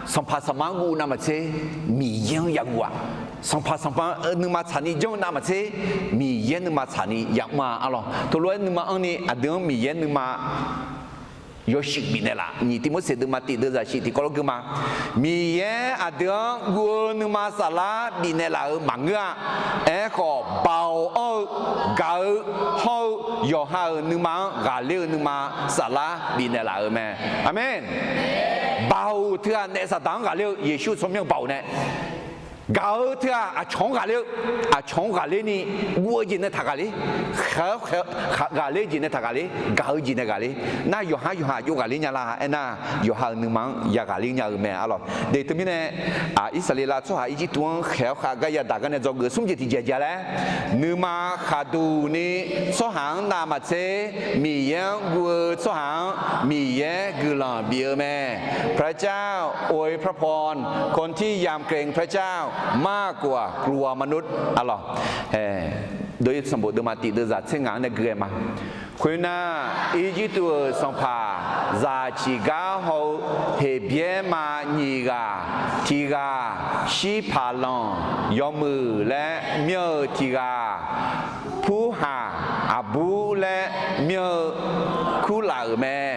sanqpaq sanqma-anr guv navmaqtser, Miqyaer-anr yaguv-a. Sanqpaq sanqma nuima tsaqni janr-eu navmaqtser, Miqyaer nuima tsaqni yamr-a, arlawq. Teulof-aer nuima anrni aqdui-anr Miqyaer nuima yawshuif bifnaeq laf. Nyiq Tiqmorseq deuvma tiq deuv zaqsiq tiqkawv lawr gui ma. Miqyaer aqdui-anr guv-eu nuima saflar bifnaeq laf-euq maqngeur-a. Aerkhawf, baoq anr-eu, gaq-eu hawr-eu yawqha-euq nuima-anr ghaqler-eu nuima saflar bifnaeq laf-euq mae. Aqmeq. Baoq teughaq naef Saqdaq-anr ghaqler-eu, Yeqsur tsawrmyanr baoq nae gaq-eu teughaq aqcawq-anr ghaqler-eu, aqcawq-anr ghaqler ni guv-eu jeq nae taq ghaqler, khaeq-awr khaeq-awr ghaqler jeq nae taq ghaqler, gaq-eu jeq nae ghaqler. Nar yawqhar yawqha aqjox ghaqler nya la aernar, yawqha-euq nuima-anr ya ghaqler nya-eu mae arlawq. De teumirnae, Irsaqleqlav tsawrhaq Irjirtuv-anr khaeq-awr khaeq gar yadaq gar nae dzawgeuf smr jeq tiqjeq aqjeq laer, nuima khaqduq ni tsawrhaq-anr navmaqtser Miqyaer-anr guv-eu tsawrhaq-anr Miqyaer guiqlanq bif-eu mae. พระเจ้าอวยพระพรคนที่ยำเกรงพระเจ้ามากกว่ากลัวมนุษย์ arlawq. Dov-ir sanqbof deuvma tiq deuv zaq tser ngaq-anr nae gui-aer ma. Khoernar, Irjirtuv-euq sanqpaq zaq ciq gar haw-eu Heqbyaer ma nyiq ghaq, tiq ghaq Shirpaqlanq yawmuiq laer myanr-eu tiq ghaq Purhaq aqbur laer myanr-eu kurlaf-euq mae.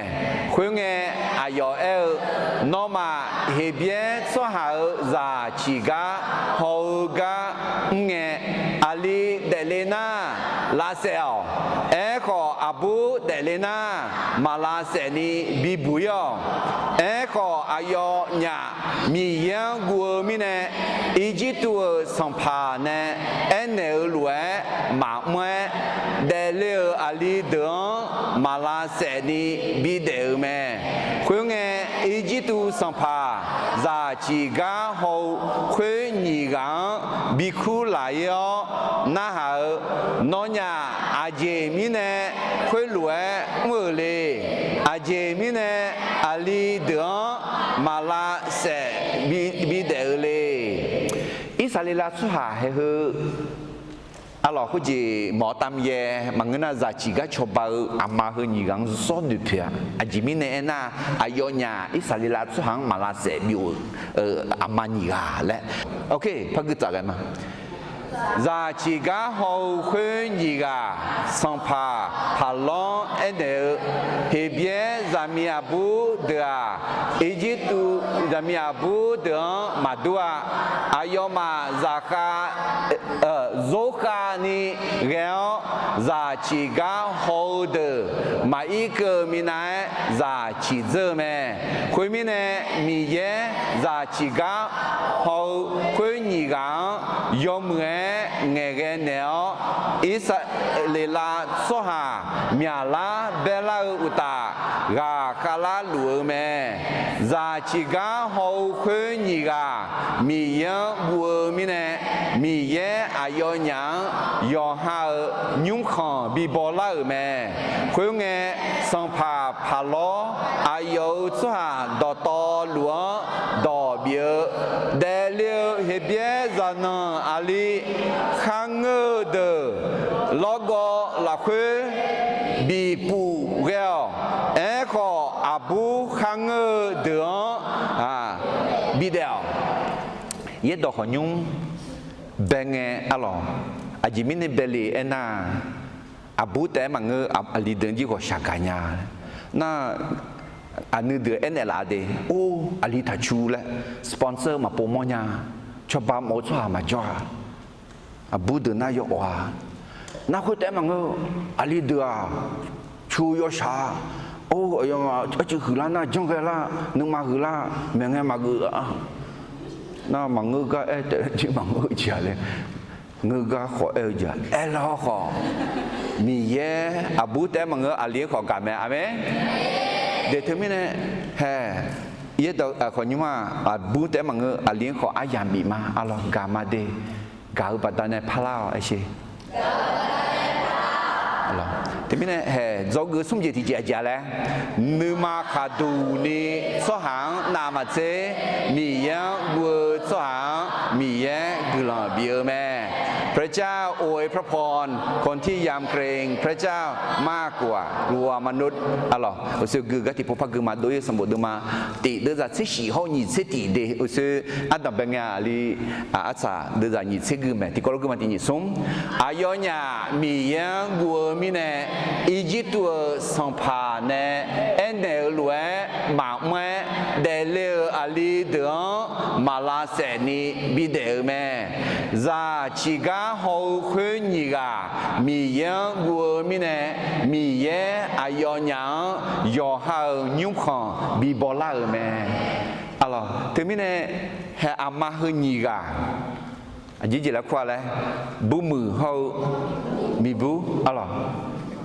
Khoerngae, aqyawf aer-eu, Nawmaf Heqbyaer tsawrhaq-euq zaq ciq gar haw-eu gar mrngae, aqli daefle nar lavsaef-awq. Aerkhawf, aqbur daefle nar maqlavsaef ni bibuq-ir-awq. Aerkhawf, aqyawfnyaf Miqyaer-anr guv-eu mirnae, Irjirtuv-euq sanqpaq nae aernaeq-eu lof-aer maqmr-aer, daefle-euq aqli deuq-anr maqlavsaef ni bidaef-eu mae. Khoerngae, Irjirtuv sanqpaq zaq ciq gar haw-eu khoer nyiq ghaq-anr bikur laf-ir-awr narhaq-eu, Nawnyaf aqjeq mirnae khoerlof-aer mr-euq le. Aqjeq mirnae aqli deuq-anr maqlavsaef bidaef-eu le. Irsaqleqlav tsawrhaq hae heu arlawq, khoerjeq mawq-awr tavmyaer maqngeur nar, zaq ciq gar cawba-eu aqma heu nyiq ghaq-anr zawr noeqpoeq-a. Aqjeq mirnae aernar, aqyawfnyaf Irsaqleqlav tsawrhaq-anr maqlavsaef bi-euq aqma nyiq ghaq laer, par gui tsaf ghae ma. Zaq ciq gar haw-eu khoer nyiq ghaq sanqpaq Paqlawr-anr aernaeq-eu, Heqbyaer zaqmiq aqbur deuq-aq, Irjirtuv zaqmiq aqbur deuq-anr maqdur-a. Aqyawfmaf zaqkhav, zorkhav ni ghae-awr, zaq ciq gar haw-eu deuq maqir keuv-eu minav-aer zaq ciq dzeur-eu mae. Khoermirnae, Miqyaer zaq ciq gar haw-eu khoer nyiq ghaq-anr yawmuiq-aer ngaeqghae naeq-awr, Irsaqleqlav tsawrhaq myaqlar baerlar-eu uqtaf, ghaqkhav larluf-eu mae. Zaq ciq gar haw-eu khoer nyiq ghaq Miqyaer-anr guv-eu mirnae, Miqyaer aqyawfnyaf-anr yawqha-euq nymrkhanq bi bawlar-euq mae. Khoerngae, sanqpaq Paqlawr aqyawf-euq tsawrhaq dawqtawvluf-anr dawq bif-eu, daefle-eu Heqbyaer zaqnanq aqli kharngeur-eu deuq lawrgawv lafkhoer bipuf ghae-awq. Aerkhawf, aqbur kharngeur-eu deuq-anr bidaef-awq. Yaerdawq khawqnymr bae ngae arlawq, aqjeq mirnae bae le aernar, aqbur taef-aer maqngeur, aqli deuq-anr jir khawf shaqgaq nya. Nar, aqnui deuq aernaeq laf de, or, aqli taqcu laer sponsor maqpov mawr nya, cawba mawf-eu tsawrhaq maqjawr-a. Aqbur deuq nar yawawf-a. Nar khoer taef-aer maqngeur, aqli deuq-aq, cu yawshaq-a. Or, aqyawfmaf arcuiv huiqlar nar janr ghae lar, nuima huiqlar, maeqngae maqgeuf-a. Nar maqngeur gar aer taef-aer jir maqngeur-eu jeq-a laer, ngeur gar khawf aer-eu jeq-a. Aerlar-awr khawf, Miqyaer aqbur taef-aer maqngeur, aqli-anr khawf gaq mae. Aqmeq. De teumirnae, hae, yaerdawq khawqnymr-aq, aqbur taef-aer maqngeur, aqli-anr khawf aryamq bif ma arlawq, gaq ma de. Gaq-eu baqdanae parlar-awq aer sher. Teumirnae hae dzawgeuf smr jeq tiqjeq aqjeq-a laer, nuima khaqduq ni tsawrhaq-anr navmaqtser, Miqyaer-anr guv-eu tsawrhaq-anr Miqyaer guiqlanq bif-eu mae. พระเจ้าอวยพระพรคนที่ยำเกรงพระเจ้ามากกว่ากลัวมนุษย์ Arlawq, uqshoe gui gar tiqpov par gui ma dov-ir sanqbof deuvma tiq deuvzaq tser shif hawr-eu nyiq tser tiq de, uqshoe ardanq bae ngae-aq li, arsaq deuvzaq nyiq tser gui mae. Tiqkawv lof gui ma tiq nyiq smr. Aqyawfnyaf Miqyaer-anr guv-eu mirnae, Irjirtuv-euq sanqpaq nae aernaeq-euq lof-aer maqmr-aer daefle-euq aqli deuq-anr maq lavsaef ni bidaef-euq mae. Zaq ciqgar haw-eu khoer nyiq ghaq Miqyaer-anr guv-eu mirnae, Miqyaer aqyawfnyaf-anr yawqha-euq nymrkhanq bibaw lar-euq mae. Arlawq, teumirnae haeq aqma heu nyiq ghaq aqjeq jeq laer kur-a laer, burmuiq hawr-eu miqbur, arlawq,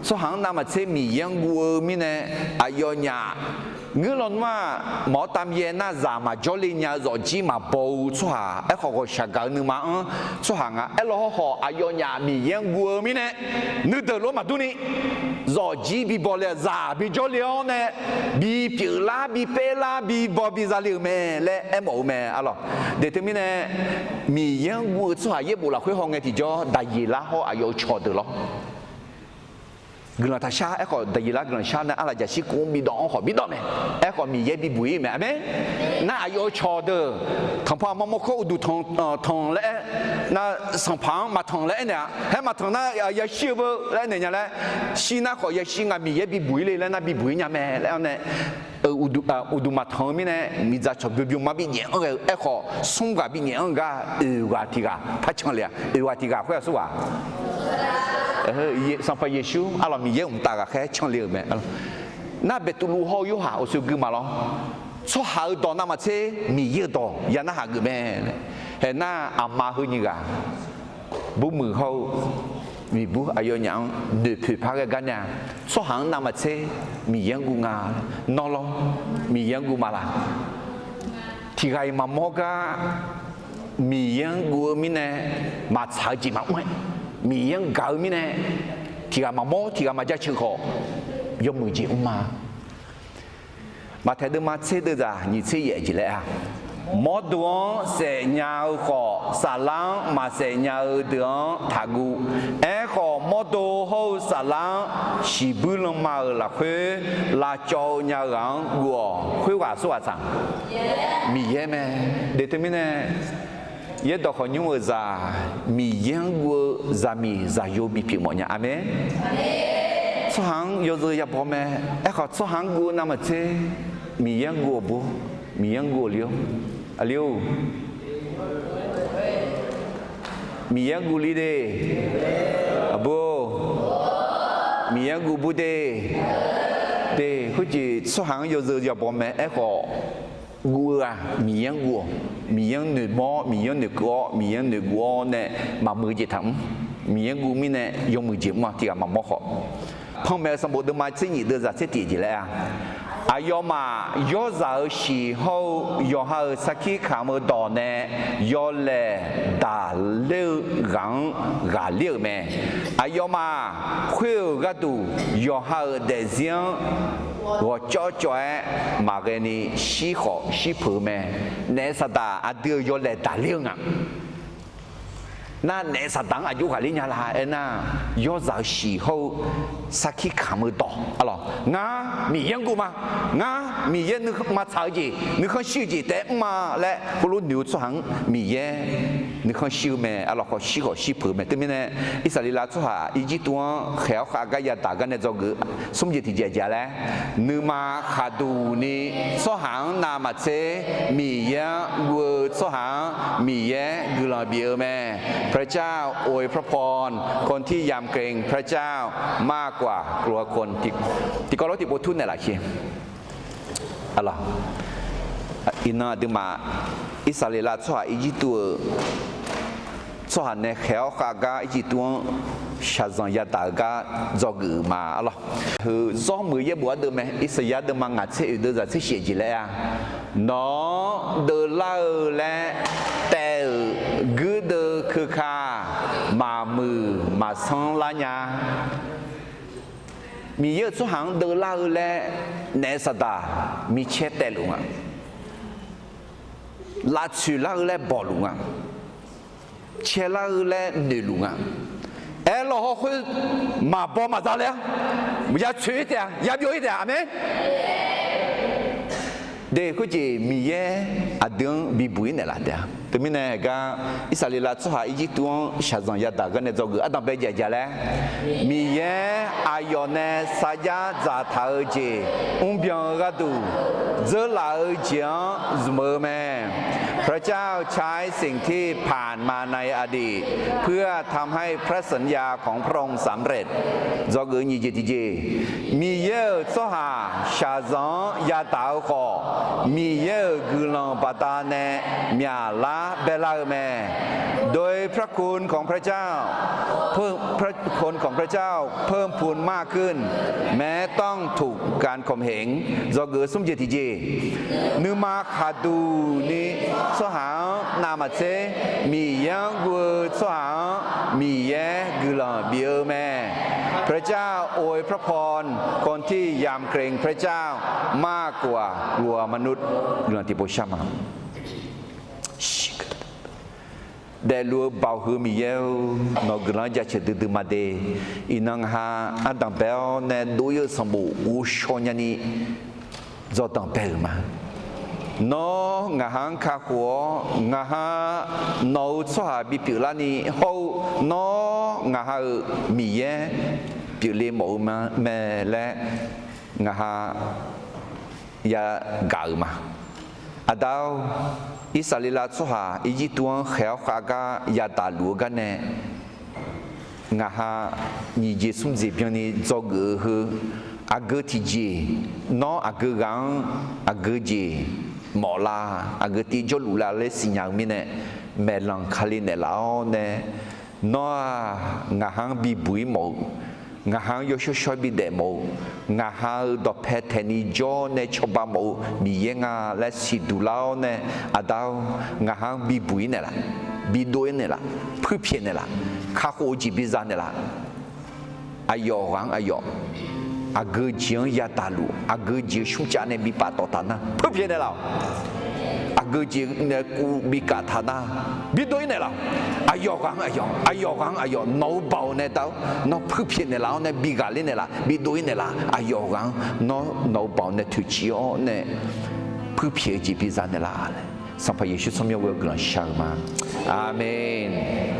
tsawrhaq-anr navmaqtser Miqyaer-anr guv-eu mirnae, aqyawfnyaf ngeur lawnmr-aq, mawq-awr tav yaer nar zaq maqjawr le nya-eu zawqjir maqbaw-eu tsawrhaq, aerkhawf ghawqshaq gaq-eu nuima-anr tsawrhaq nga aerlaw hawrkhawf, aqyawfnyaf Miqyaer-anr guv-eu mirnae, nuideuq lof maqdur ni zawqjir bibaw le-aq, zaq bijawr le-awr nae bipyeuf lar bipaer lar bibaw biza le-euq mae laer aermawf-eu mae, arlawq. Daeq teumirnae, Miqyaer-anr guv-eu tsawrhaq yaerbof lafkhoer hawngae tiqjawr Daqyeqlar hawr aqyawf-euq cawqdeuq lawr. Guiqlanq taqshar. Aerkhawf Daqyeqlar guiqlanq shar nae arlaqjaq shirkuv-anr bidawv-anr khawf bidawv mae. Aerkhawf Miqyaer bibuq-ir mae. Aqmeq. Nar aqyawf-euq cawqdeuq tanqpanq maqmawr khawr uqduq tanq tanq laer-aer, nar sanqpaq-anr maqtanq laer aernaeq-a. Haer maqtanq nar yashir-eu beu laer aernaeq nya laer, shir nar khawf yashir nga Miqyaer bibuq-ir le laer nar bibuq-ir nya mae laer-awr nae, uqduq maqtanq-eu mirnae miqdzaq cawq byov byov ma binyaef-anr ghae-eu. Aerkhawf smr ghaq binyaef-anr gar oeq ghaq tiq ghaq par canle-aq, oeq ghaq tiq ghaq khoer-aq smr ghaq Sanqpaq Yeqsur, arlawq, Miqyaer mqtav ghaqkhaer canle-euq mae. Nar Beqtuvluv hawr-eu Yorhaq uqshoe gui ma lawr. Tsawrhaq-euq dawq navmaqtser Miqyaer-euq dawq ya narhaq geuf mae. Haeq nar aqma heu nyiq ghaq, burmuiq hawr-eu miqbur aqyawfnyaf-anr noeqpoeq par ghae gar nar-a, tsawrhaq-anr navmaqtser Miqyaer-anr guv nga. Nawr lawr, Miqyaer-anr guv ma laq? Tiq ghaq-iq maqmawr gar Miqyaer-anr guv-eu mirnae maqtsaq-eu jeq maqmr-aer, Miqyaer-anr gaq-eu mirnae tiq ghaq maqmawr tiq ghaq maqjaceuq khawf yawmuiq jeq mr ma. Maqtaeq deuvma tser deuvzaq nyiq tser yaef jeq laer-a, mawrdo-anr saefnya-eu khawf, saflar-anr maqsaef nya-eu deuq-anr taqguv. Aerkhawf, mawrdo hawr-eu saflar-anr shiqbuir lanma-euq lafkhoer lavcawv-eu nya-eu ghaq-anr guv-awq. Khoerghaq aqsurghaq tsaq? Miqyaer mae. Deuq teumirnae, yaerdawq khawqnymr-euq zaq, Miqyaer-anr guv-eu zaqmiq zaqyo bipyeuf mawf nya. Aqmeq. Tsawrhaq-anr yawzeu yabaw mae. Aerkhawf, tsawrhaq-anr guv-eu navmaqtser Miqyaer-anr guv-awq bur, Miqyaer-anr guv-awq li-or. Aqli-or, Miqyaer-anr guv li de. Aqbur-or, Miqyaer-anr guv bur de. De, khoerjeq tsawrhaq-anr yawzeu yabaw mae. Aerkhawf, guv-eu-aq Miqyaer-anr guv-awq. Miqyaer-anr noeqmawr, Miqyaer-anr noeqkeuv-awr, Miqyaer-anr noeqguv-awr nae maqmuiq jeq taq mr. Miqyaer-anr guv mirnae yawmuiq jeq mr-a, tiq ghaq maqmawr khawf. Panmaeq-eu sanqbof deuvma tser nyiq deuvzaq tser tiq jeq laer-a, aqyawfmaf yawrzaq-euq shiq hawr-eu yawqha-euq sarkir kamq-eu dawq nae yawlaeq daqler-eu ghaq-anr ghaqler-euq mae. Aqyawfmaf khoer-euq gharduq yawqha-euq daefzir-anr ghawqcawv cawv-aer maqghae ni shir khawf shir peuq-eu mae. Naef saqdaq aqdui-euq yawlaeq daqler-eu nga. Nar naef saqdaq-anr aqjox ghaqler nya la aernar, yawrzaq-euq shiq hawr-eu sarkir kamq-eu dawq, arlawq, ngar Miqyaer-anr guv ma. Ngar Miqyaer nuima tsaq-eu jeq, nuikhanr shir-eu jeq taef-aer mr ma laer heulof noeq-eu tsawrhaq-anr Miqyaer nuikhanr shir-eu mae. Arlawq, khawf shir khawf shir peuq-eu mae. Teumirnae, Irsaqleqlav tsawrhaq Irjirtuv-anr khaeq-awr khav gar yadaq gar nae dzawgeuf smr jeq tiqjeq aqjeq-a laer, nuima khaqduq ni tsawrhaq-anr navmaqtser Miqyaer-anr guv-eu tsawrhaq-anr Miqyaer guiqlanq bif-eu mae. พระเจ้าอวยพระพรคนที่ยำเกรงพระเจ้ามากกว่ากลัวคน tiqkawv lof tiqpov tur naeqlaf ki. Arlawq, iqnan aqduimaf Irsaqleqlav tsawrhaq Irjirtuv-euq tsawrhaq nae khaeq-awr khav gar Irjirtuv-anr shaqzanq yadaq-eu gar dzawgeuf-euq ma. Arlawq, heu zawr muiq yaerbof ardeuv mae. Irsaqyar deuvma ngaq tser oeq deuvzaq tser shif jeq laer-a, nawq-anr deuvlar-eu laer taev-euq guirdeuv keuka maqmuiq maqsanr lar nya. Miqyaer-euq tsawrhaq-anr deuvlar-eu laer naef saqdaq micaer taevluf nga. Lavtsoeq lar-eu laer bawqluf nga. caelar-eu laer noeqluf nga. Aerlawq hawkhoer maqbaw maqza le-a, ya tsoeq-ir taef-a, ya byov-ir taef-a. Aqmeq. De khoerjeq Miqyaer aqdui-anr bibuq-ir naeqlaf taef-a. Teumirnae gar Irsaqleqlav tsawrhaq Irjirtuv-anr shaqzanq yadaq-eu gar nae dzawgeuf ardanq bae jaeq jaeq laer, Miqyaer aqyawf nae sarjax dzaqtaq-eu jeq mrbyan-eu gharduq dzeurlaf-eu jeq-anr zmq-eu mae. พระเจ้าใช้สิ่งที่ผ่านมาในอดีต เพื่อทำให้พระสัญญาของพระองค์สำเร็จ dzawgeuf nyiq jeq tiqjeq, Miqyaer-euq tsawrhaq shaqzanq-anr yadaq-eu khawf, Miqyaer-euq guiqlanq baqdanae myaqlar baelar-eu mae. โดยพระคุณของพระเจ้า พระคุณของพระเจ้า เพิ่มพูนมากขึ้น แม้ต้องถูกการข่มเหง dzawgeuf smr jeq tiqjeq, nuima khaqduq ni tsawrhaq-anr navmaqtser Miqyaer-anr guv-eu tsawrhaq-anr Miqyaer guiqlanq bif-eu mae. พระเจ้าอวยพระพรคนที่ยำเกรงพระเจ้ามากกว่ากลัวมนุษย์ Guiqlanq tiqpov shar ma. Daefluf-eu Baoq heu Miqyaer-or, nawq-eu guiqlanq-anr jaceuq duidui ma de. Iqnan ngaq ha ardanq bae-awr nae dov-ir-eu sanqbof ghovshaw nyani dzawqdanq bae-euq ma. Nawr ngaq ha-anr kakhof-awr, ngaq ha nawq-euq tsawrhaq bipyeuf larni hawr-eu, nawr ngaq ha-euq Miqyaer pyeufle mawf-eu mae laer ngaq ha yagaq-euq ma. Aqda-or, Irsaqleqlav tsawrhaq Irjirtuv-anr khaeq-awr khav gar yadaq luf-eu gar nae, ngaq ha nyiq jeq smr jeq byanni dzawgeuf-eu heu, aqgeu tiqjeq, nawr aqgeu ghaq-anr aqgeu jeq mawf la, aqgeu tiv jawrluf la laer siqnya-eu mirnae, maeqlanq Kali naeqlaf-awr nae, nawr-aq, ngaq ha-anr bibuq-ir mawf-eu, ngaq ha-anr yawshawr shawr-aer bidaef mawf-eu, ngaq ha-euq dawqpae taeqni jawr nae cawba mawf-eu Miqyaer nga laer siqduq lar-awr nae, Aqda-or, ngaq ha-anr bibuq-ir naeqlaf, bidov-ir naeqlaf, puirpyaeq naeqlaf, kakhof-eu jeq biza naeqlaf. Aqyawf ghaq-anr aqyawf, aqgeu jeq-anr yadaq luf, aqgeu jeq-eu smrcav nae bipaf tawf taq nar, puirpyaeq naeqlaf-awq. Aqgeu jeq nae kuv bikaf taq nar, bidov-ir naeqlaf-awq. Aqyawf ghaq-anr aqyawf, aqyawf ghaq-anr aqyawf, nawq-eu Baoq nae Da-or, nawr puirpyaeq naeqlaf-awr nae bighaq ler naeqlaf, bidov-ir naeqlaf. Aqyawf ghaq-anr nawr nawq-eu Baoq nae toeqciv-awr nae puirpyaeq-eu jeq biza naeqlaf laer, Sanqpaq Yeqsur tsawrmyanr ghoe-awr guiqlanq shar-eu ma. Aqmeq.